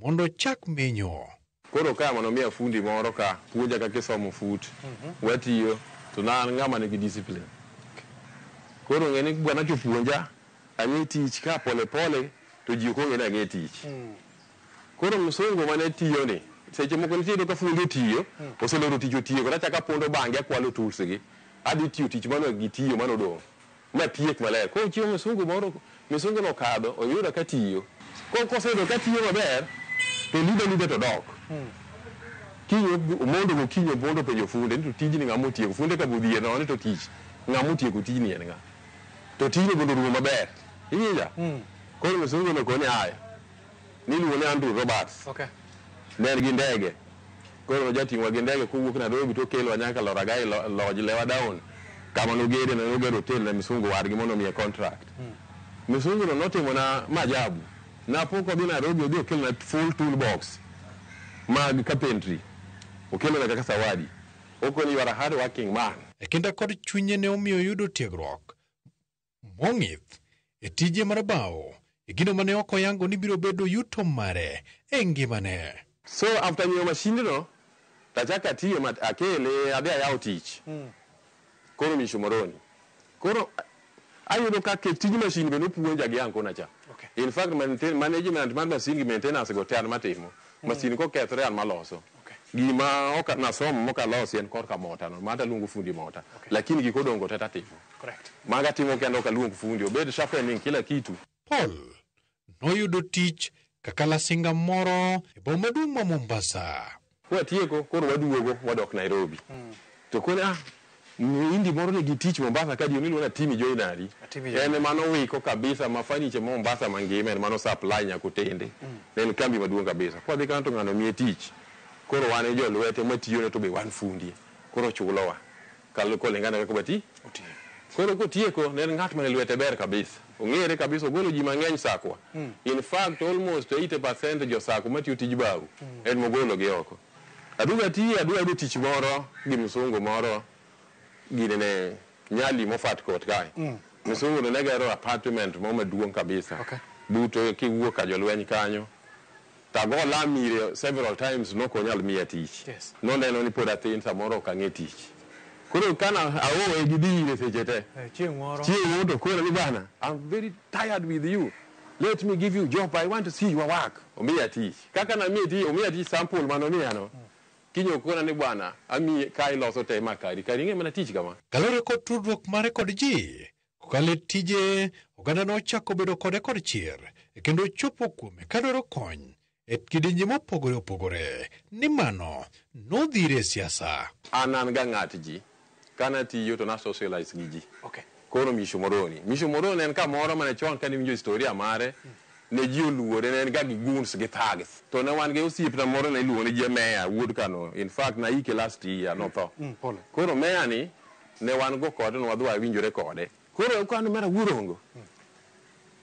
mondo ochak menyo. Koro ka mano miya fundi moro ka puonja kaka isomo fut, watiyo to na an ng'ama nigi discipline. Koro ng'e ni bwana chopuonja ang'e tich ka pole pole to ji ok ong'e ni ang'e tich. Koro msungu mane tiyo ni seche moko nitie ka fundi otiyo, oseloro tich otieko, tachako apondo bang'e akwalo tools gi. Adhi tiyo tich mano gitiyo mano odong'. Matiek maler. Koro chieng' msungu moro, msungu nokadho, oyuda katiyo. Koro koseyudo katiyo maber, to lidha lidha to dok. Kiny omondo gokinyi opondo penjo funde ni to tijni ng'ama otieko. Funde ka bodhier nono ni to tich ng'ama otieko tijni en ng'a. To tijni mondo orumo maber. Iwinja? Koro msungu no koni aya. Niluongo ni Andrew Roberts. Ne en gi ndege. Koro nojating'owa gi ndege kowuok Nairobi to okelowa nyaka Loragai Lodge Lewa Down. Kama nogede ne nogero hotel ne msungu wadgi mondo omiye contract. Msungu no notimo na maajabu. Napok odhi Nairobi odhi okelona full toolbox mag carpentry. Okelona kaka zawadi. Okoni you are a hard working man. E kinda kod chunye ne omiyo oyudo tiegruok mong'ith e tije mar bao e gino mane ok oyango ni biro bedo yuto mare e ngimane. So after nyiewo mashindno tachako atiyo akele adhi ayawo tich. Koro Mishomoroni. Koro ayudo ka tij machine be nopuonja gi ankona cha. In fact management mar machine gi maintenance go te an matimo. Machine kokethore an maloso. Gima ok nasomo mokalosi en korka mota no, mata luongo fundi mota. Lakini gik odongo te tatimo. Maga timo kendo ok aluong fundi, obed sharpening kila kitu. Paul noyudo tich kaka lasinga moro e boma maduong' ma Mombasa. Kwatieko koro waduogo wadok Nairobi. To kone Mhindi moro nigi tich Mombasa ka jioni iluongo ni Atimi Joinari. En ema nowiko kabisa ma furniture ma Mombasa mangima en mano supply nyaka otende. Ne en kambi maduong' kabisa. Kwadhi kanyo to ng'ano miye tich. Koro wan e jolwete matiyone to be wan fundi. Koro chulowa. Kolingana kaka wati. Koro kotieko ne en ng'at mane lwete ber kabisa. Ong'ere kabisa ogolo ji mang'eny Sakwa. In fact almost 80% jo Sakwa matiyo tij bao en mogolo gi oko. Aduogo atiyo aduogo ayudo tich moro gi msungu moro gine ne Nyali Moffat Court kae. Msungu no ne gero apartment moro maduong' kabisa. But kiwuok ka jolweny kanyo. Tago lam ire several times nok onyal miya tich. Noneno ni pod athin samoro ok ang'e tich. Koro kana aowe gi dhi ire seche te. Chieng' moro. Chieng' moro to koro ni bana, I'm very tired with you. Let me give you job. I want to see your work. Omiya tich. Kaka namiye tich, omiya tich sample manomiya no. Kiny okona ni bwana, amiyi ka iloso te ma kari. Kari ing'e mana tich kama. Kaluwore kod tudruok mare kod ji, kokalo e tije, oganda nochako bedo kode kod chir, kendo chopo kuome kadwaro kony e kidienje mopogore opogore ni mano nodhire e siasa. An an ga ng'at ji kana tiyo to na socialize gi ji. Okay. Koro Misho Moroni. Misho Moroni en kamoro mane chon kane iwinjo historia mare ne ji oluore ne en ga gi goons gi thugs. To ne wan gi osiepna moro ne iluongo ni Jemeya wuod Kano. In fact naike last year notho. Pole. Koro meya ni ne wan go kode ne wadhi wawinjore kode. Koro kwan mera wuorongo.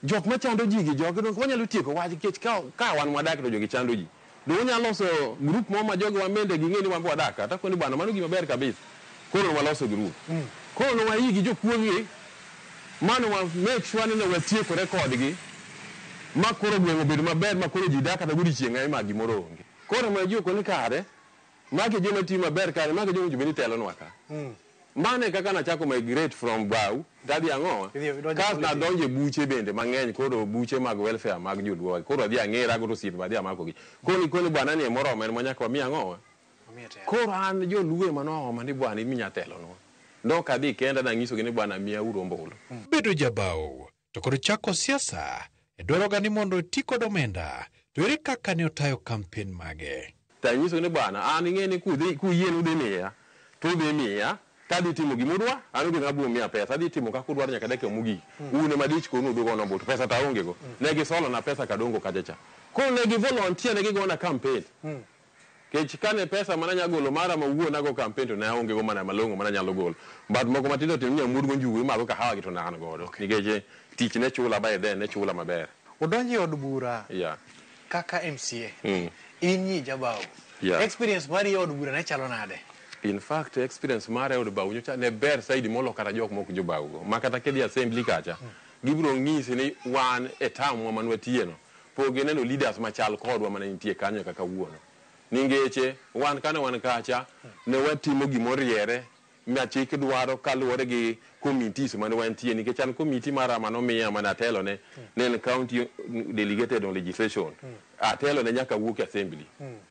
Jok machando ji gi jogi donge wanyalo tieko wach nikech ka wan wadak to jogi chando ji. Do wanyalo loso group moro ma jogi wan bende ging'e ni wan be wadak ka. Takoni bwana mano gima ber kabisa. Koro waloso group. Koro ne wayi gi jokuoge mano wa make sure ni ne watiekore kodgi ma koro gweng' obedo maber ma koro ji dak kata godiechieng' ema gimoro onge. Koro ma ji okoni kare magi joma tiyo maber kare magi joma owinjo bed ni telonwa ka. Mano e kaka nachako migrate from Bau tadhi ang'o kas nadonjo e buche bende mang'eny koro buche mag welfare mag joluo koro adhi ang'era go to osiepe be adhi amako gi. Koro nikoni bwana ni moromo en ma nyaka wami ang'o. Koro an joluo ema nooma ni bwana in minya telonwa. Nok adhi kenda nang'isogi ni bwana miya uru ombulu. Bedo jabau to kod chako siasa dwaroga ni mondo oti kod omenda to ere kaka ne otayo kampen mage. Tanyisogi ni bwana an ing'e ni kuyie ni udhi miya to udhi miya tadhi timo gimudwa an onge ng'ama biro miya pesa adhi timo kaka udwaro nyaka dakika mogik. Un ema dich kodu udhi ugo ombulu to pesa to aonge go. Ne gisolo na pesa kadongo kacha cha. Koro ne gi volunteer ne gigona campaign. Kech kane pesa mana nya golo mara ma wuon ago campaign to ne aonge go mana malong'o mana nyalo golo. But moko matindo tindo minya muod go njugu imadho kahawa gi to ne an godo. Nikech tich ne chula by then ne chula maber. Udonjo e od bura kaka MCA. In nyi jabau. Experience mari e od bura ne chalo nade? In fact experience mara e od bau nyocha ne ber saidi molo kata jok mok jobau go. Ma kata kidhi assembly kacha gibiro ng'isi ni wan e term wa mane watiye no pok gineno leaders machal kodwa mane nitie kanyo kaka kawuono. Ningeche wan kane wan kacha ne watimo gimoriere ma chik dwaro kaluwore gi committees mane wantie nikech an committee mara manomiya mane atelone ne en county delegated on legislation. Atelone nyaka wuok e assembly.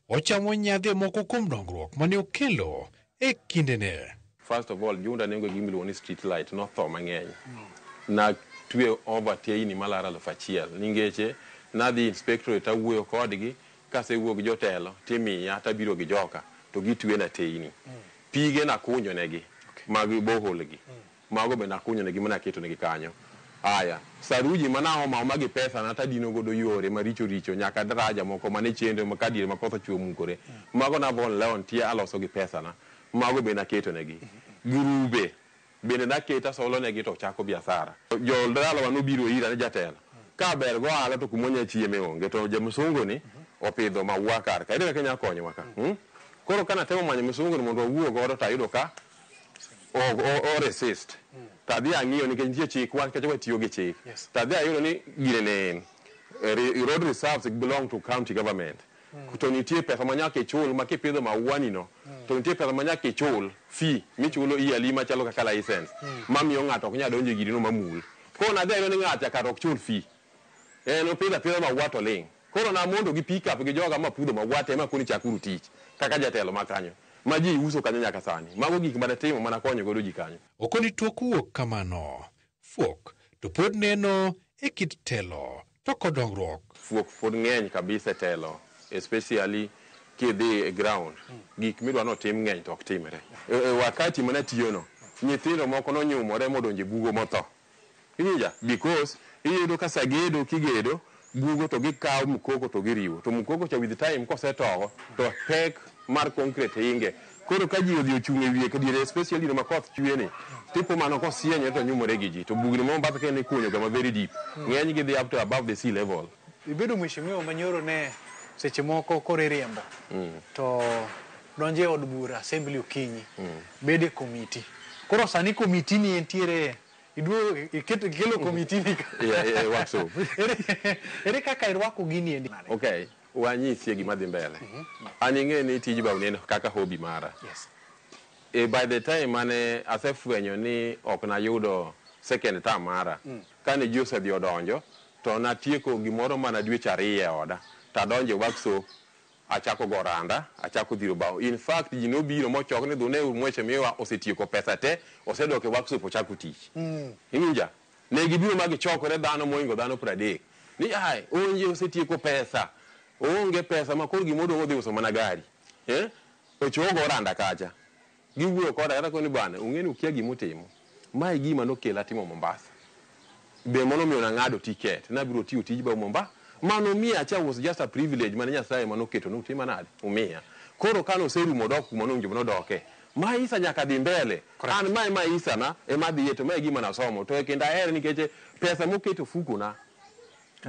Ochamo nyadhi moko kuom dongruok mane okelo e kindene. First of all, Junda nengo gima iluongo ni street light notho mang'eny. Na twe over teyni malaro 1000 ningeche nadhi inspectorate awuoyo kodgi kasewuoyo gi jotelo timiya tabiro gi joka to gitwena teyni. Pige nakunyo negi mag borehole gi. Mago be nakunyo negi mana keto negi kanyo. Aya, saruji mana ooma gi pesa na tadino godo yore maricho richo nyaka daraja moko mane chendo ma kadiere ma koth ochwe omukore. Mago na volunteer aloso gi pesa na. Mago be naketo negi. Grube bende naketo asolo negi to chako biasara. Jo dalawa nobiro ira ni jatelo. Ka ber go ohala to kuma wanya chieme onge to jamsungu ni opidho maua kar ka. Ere kaka inyalo konyowa ka? Koro kana temo manyo msungu ni mondo wawuo godo to ayudo ka o resist. To adhi ang'iyo nikech nitie chik wan kacha watiyo gi chik. To adhi ayudo ni gine ne en road reserves belong to county government. To nitie pesa ma nyaka ichul ma kipidho maua ni no to nitie pesa ma nyaka ichul fee michulo yearly machalo kaka license mamiyo ng'ato ok nyal donjo e giri no mamul. Koro nadhi ayudo ni ng'acha kara ok chul fee. En opidho apidha maua to ling'. Koro namondo gi pick up gi joga mapudho maua te makoni chakuru tich kaka jatelo ma kanyo. Ma ji uso kanyo nyaka sani. Mago gik mane timo mana konyo godo ji kanyo. Okoni tok wuok kamano, fuok to pod neno e kit telo to kod dongruok. Fuok pod ng'eny kabisa e telo, especially kidhi e ground. Gik midwa notim ng'eny to ok timre. E wakati mane atiyo no, nyithindo moko nonyumore modonjo e bugo motho. Iwinja? Because iyudo ka sa gedo kigedo, bugo to gikawo mukoko to giriwo. To mukoko cha with time kosetowo to pek mar concrete hinge. Koro ka ji odhi ochung' e wiye diere especially diere ma koth chwe ni, tipo mano kosienyo to nyumore gi ji. To bugni ma Mombasa ka ikunyo ga ma very deep. Ng'eny gi dhi up to above the sea level. Ibedo mheshimiwa manyoro ne seche moko koro iriembo to donjo e od bura assembly okinyi bedo e komiti. Koro sani komiti ni entiere iduogo ikelo komiti ni ka. Yeah, workshop. Ere kaka irwako gini endi? Okay, wanyisie gima dhi mbele. An ing'e ni tij bao en kaka hobby mara. E by the time mane asefwenyo ni ok nayudo second term mara, kane ji osedhi odonjo, to natieko gimoro mana dweche 2 e oda. To adonjo e workshop, achako go randa, achako dhiro bao. In fact, ji nobiro mochok ni dhune mheshimiwa osetieko pesa te, osedok e workshop ochako tich. Iwinja? Ne gibiro ma gichokore dhano mohingo dhano 30. Ni ai, Onje osetieko pesa. Oonge pesa ma koro gimodong' odhi uso mana gari. Ochogo oranda kacha. Giwuoyo koda kata koni bana, ung'e ni ukia gimutimo. Mae gima nokela timo Mombasa. Be mano miyo nang'ado ticket. Nabiro tiyo tij ba Mombasa. Mano miya cha was just a privilege mane Nyasaye manoketo nutima nade? Umiya. Koro kano oserumo dok kuma nowinjo nodoke. Maisa nyaka dhi mbele. An mae maisa na ema dhiye to mae gima nasomo. To e kendo ahere nikech pesa moketo fuko na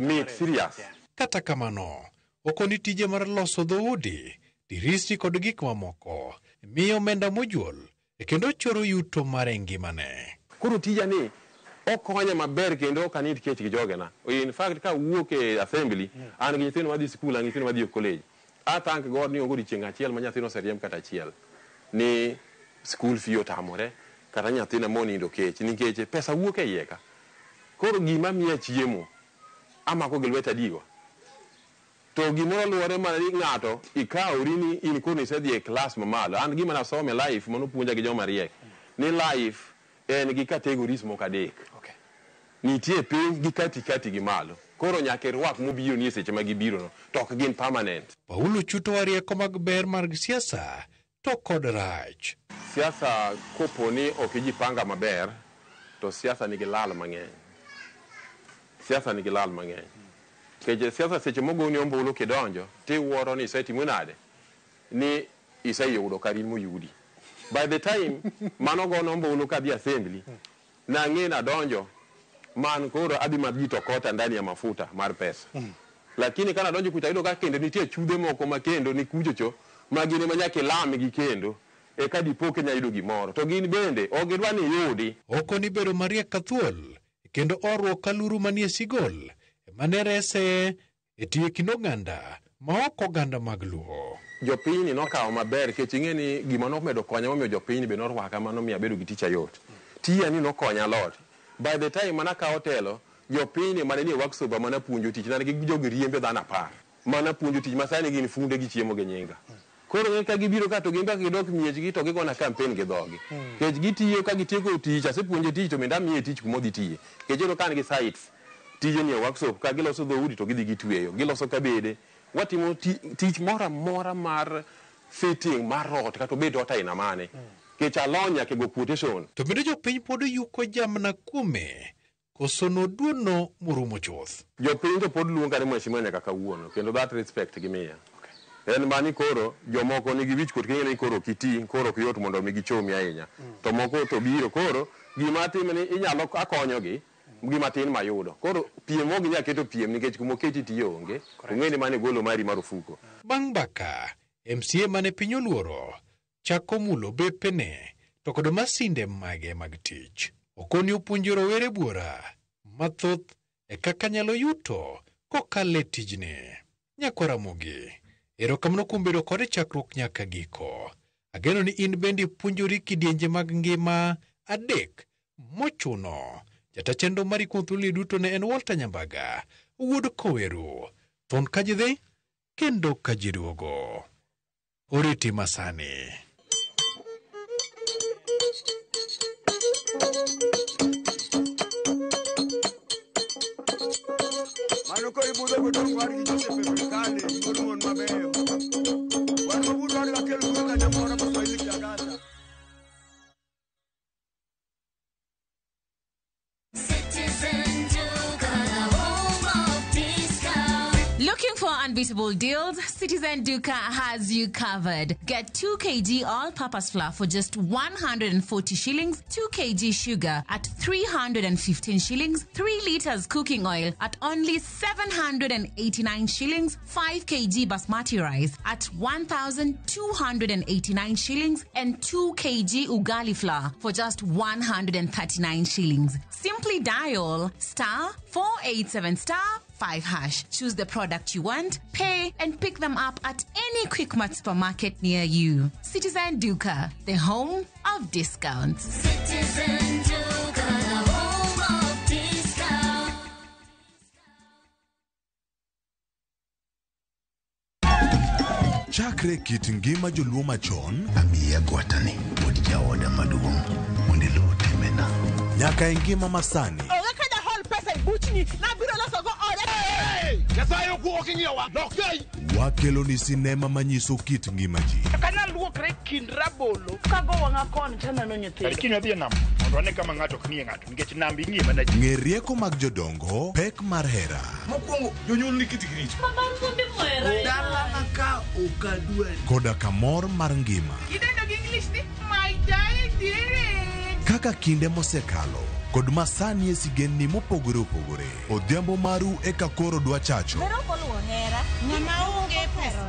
mit serious. Kata kamano, okoni tije mar loso dhoudi, dirisni kod gik mamoko, miyo omenda mojuol kendo choro yuto mare e ngimane. Koro tija ni okonya maber kendo ok anit kech gi jogena. In fact ka wuok e assembly, an gi nyithindo madhi sikul, an gi nyithindo madhi e college. I thank God ni onge odiochieng' achiel ma nyathino oseriemb kata achiel. Ni school fee otamore, kata nyathina monindo kech, nikech pesa wuok e iye ka. Koro gima miya chiemo, amako gi lweta adiwa. To gimoro luwore mana ni ng'ato ikawri ni in koro isedhi e class mamalo. An gima nasomo e life manopuonja gi joma riek, ni life en gi categories moko adek. Nitie piny gi katikati gi malo. Koro nyaka irwak mobiro ni e seche ma gibiro no, to ok gin permanent. Paulo chutowa rieko mag ber mag siasa to kod rach. Siasa kopo ni ok ijipanga maber, to siasa nigi lal mang'eny. Siasa nigi lal mang'eny. Nikech siasa seche mogoni ombulu kidonjo, tiwuoro ni isetimo nade? Ni iseyudo kar in moyudi. By the time mano gono ombulu kadhi assembly, nang'e nadonjo, man koro adhi madhi tokota ndani ya mafuta mar pesa. Lakini kana donjo kucha ayudo ka kendo nitie chudhe moko ma kendo ni kuchocho ma gin ema nyaka ilamgi kendo eka dipo ka inya yudo gimoro. To gin bende ok gidwa ni iyudi. Okoni bedo mariek ka thuol kendo orruok ka luru manie sigol mane rese e tiyo e kind oganda ma ok oganda mag Luo. Jopinyni nokawo maber nikech ing'e ni gima nomedo konya momiyo jopinyni be norwaka manomiyo abedo gi tich ayot. Tiya ni nokonya a lot. By the time mana akawo telo, jopinyni mane nie workshop mana puonjo tich, ne gin jogi riembe dhano 10. Mana puonjo tich ma sani gin funde gichiemo gi nyinga. Koro ng'e ka gibiro ka to gin ka gidok miechgi to gigona campaign gi dhogi. Nikech gitiyo ka gitieko tich, asepuonje tich to bende amiye tich kuma odhi tiye. Nikech iyudo ka an gi sites, tije nie workshop ka giloso dhoudi to gidhi gitweyo, giloso kabede. Watimo tich moro amora mar fitting mar ot kata obed ot aina mane. Nikech alony nyaka e go quotation. To bende jopiny pod yuko jamna kuome, koso noduono morumo chuth. Jopiny to pod luonga ni mheshimiwa nyaka kawuono, kendo that respect gimiya. En mani koro jomoko nigi wich kuot king'e ni koro ok iti, koro ok yot mondo mi gichomi ahinya. To moko to biro koro gima atimo ni inyalo akonyogi gima tin mayudo. Koro piem ok ginyal keto piem nikech kuma oketi tiyo onge. Ong'e ni mano e golo mari mar ofuko. Bang' mbaka, MCA mane piny oluoro chako mulo bepene to kod masinde mage mag tich. Okoni opuonjo rowere buora mathoth e kaka nyalo yuto kokalo e tijni. Nyakwa Ramogi, erokamano kuom bedo kode chakruok nyaka giko. Ageno ni in bende ipuonjori kidienje mag ngima adek mochuno. Jata chenro mari kuom thuoloni duto ne en Walter Nyambaga, wuod Koweru. Thon ka ji dhi, kendo ka ji duogo. Oriti masani. Mano koro ibudho godong' wadgi Joseph e Brikale, wuod mon mabeyo. Wan mabudho wadgi akel kwe kanyamora ma Swahili kiagata. Looking for unbeatable deals? Citizen Duka has you covered. Get 2 kg all-purpose flour for just 140 shillings, 2 kg sugar at 315 shillings, 3 liters cooking oil at only 789 shillings, 5 kg basmati rice at 1,289 shillings, and 2 kg ugali flour for just 139 shillings. Simply dial star 487 star 5 hash. Choose the product you want, pay, and pick them up at any Quickmart supermarket near you. Citizen Duka, the home of discounts. Citizen Duka, the home of discounts. Chakre kit ngima joluo machon Amiya gwatani wuod jaoda maduong' mondo iluw timena. nyaka e ngima masani. Onge ka jahol pesa e buchni nabiro loso go oda. Nyasaye ok ing'iyowa, lok gei. Wakelo ni sinema manyiso kit ngima ji. Kana luokre kind rabolo kago wang'a koni taneno nyithindo. Kiny wadhi e nam mondo wane kama ng'ato ok ng'iye ng'ato nikech nam ing'iye mana ji. Ng'e rieko mag jodongo, pek mar hera. Mokwongo jonyuol ni kitgi richo. Dalana ka ok adwari. Koda kamor mar ngima. Idendo gi English ni my giant. Kaka kinde mosekalo kod masani e sigendni mopogore opogore. Odhiambo maru eka koro dwa chacho. Ng'ama onge pesa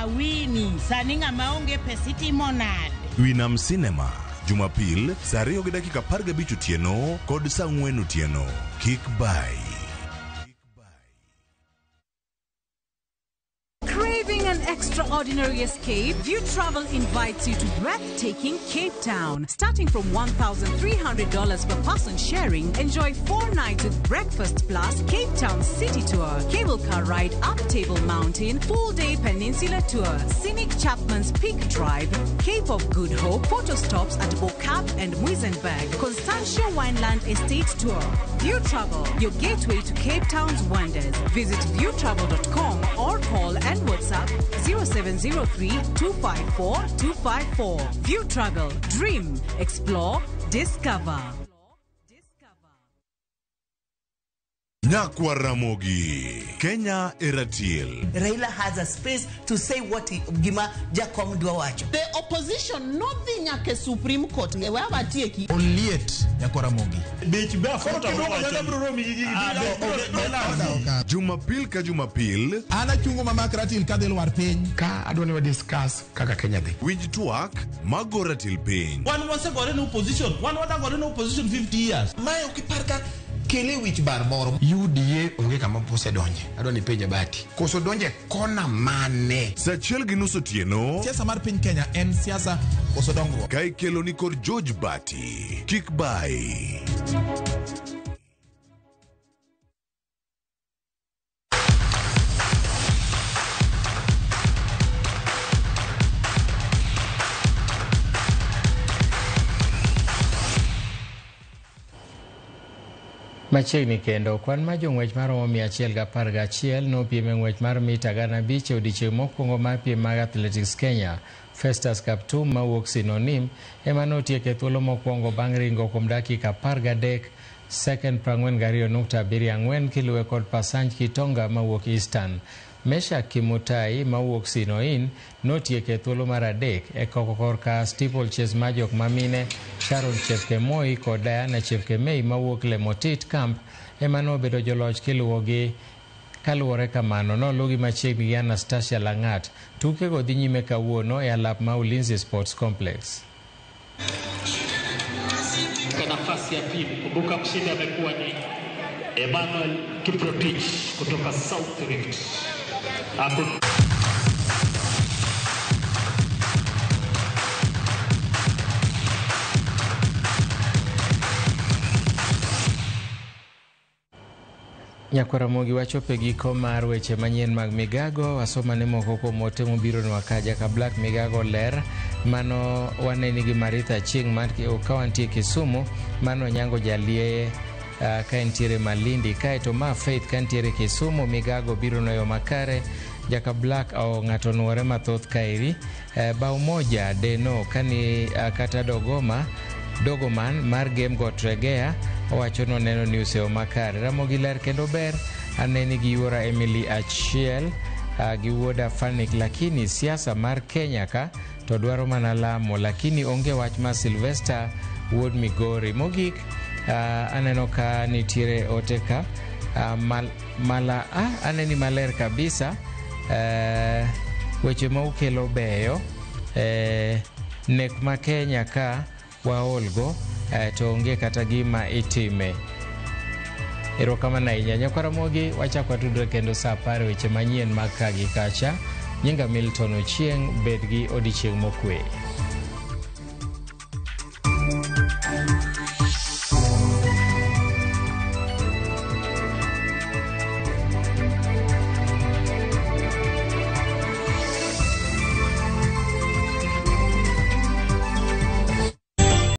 awini sani ng'ama onge pesa itimo nade? Winam Cinema, Jumapil, saa 2:15 otieno kod saa 4 otieno. Kik bai. Craving an extraordinary escape? View Travel invites you to breathtaking Cape Town. Starting from $1,300 per person sharing, enjoy 4 nights with breakfast plus Cape Town City Tour, cable car ride up Table Mountain, full-day peninsula tour, scenic Chapman's Peak Drive, Cape of Good Hope, photo stops at Bo-Kaap and Muizenberg, Constantia Wineland Estate Tour. View Travel, your gateway to Cape Town's wonders. Visit viewtravel.com or call and WhatsApp 0703 254 254. View Travel, dream, explore, discover. Nyakwa Ramogi, Kenya Eratiel. Raila has a space to say what he, gima Jakom dwa wacho. The opposition nodhi nyaka Supreme Court. E wa watieki. Oliet Nyakwa Ramogi. Jumapil ka Jumapil. An achungo mama ratil kadhi lwar piny. Ka adwa ni wa discuss kaka Kenya dhi. Winj twak mago ratil piny. Wan wasegore ne opposition. Wan wadagore ne opposition 50 years. Mae ok ipar ka kele wich bar moro. UDA onge kama osedonje. Adwa ni penja Bati. Koso donje kona mane? Saa 1:30 otieno. Siasa mar piny Kenya en siasa koso dongruok. Ka ikelo ni kod George Bati. Kik bai. Machiegni kendo kwan mar jong'wech maromo 111 nopiem e ng'wech mar mita 5,000 e odiechieng' mokwongo mar piem mag Athletics Kenya. Festus Kaptum mawuok Sinonim ema notieko e thuolo mokwongo bang' ringo kuom dakika 13 second 42.74 kiluwe kod Pasanj Kitonga mawuok Eastern. Meshack Kimutai mawuok Sinoin notieko e thuolo mar 3 e koko korka steeplechase mar jok mamine Sharon Chepkemoi kod Diana Chepkemei mawuok Lemotit Camp ema nobedo joloch kiluwogi. Kaluwore kamano nolugi machiegni gi Anastasia Langat. Tukego dhi nyime kawuono e alap ma Ulinzi Sports Complex. Katika nafasi ya pili, kumbuka mshindi amekuwa ni Emmanuel Kiprotich kutoka South Rift. Nyakwaramogi wachopo e giko mar weche manyien mag Migago. Wasomane moko kuom ote mobironwa ka. Jaka Black Migago ler mano waneni gi Maritha Chieng' mar ka wantie Kisumu, mano Nyango Jalie ka entiere Malindi, kaeto ma Faith ka entiere Kisumu. Migago biro no yo makare. Jaka Black ng'ato nuore mathoth kaeri. Bao moja deno kani kata Dogoma Dogoman mar Game Got Regea owacho noneno news e yo makare. Ramogi ler kendo ber aneni gi yuora Emily Achiel gi wuoda Fanik, lakini siasa mar Kenya ka to dwaro mana lamo, lakini onge wach ma Sylvester wuod Migori. Mogik aneno ka nitiere ote ka aneni maler kabisa. Weche ma ukelo beyo. Nek ma Kenya ka waolgo to onge kata gima itime. Erokamano ahinya Nyakwaramogi, wachako watudre kendo saa 10 weche manyien mag ka gi kacha. Nyinga Milton Ochieng', bed gi odiechieng' mokwe.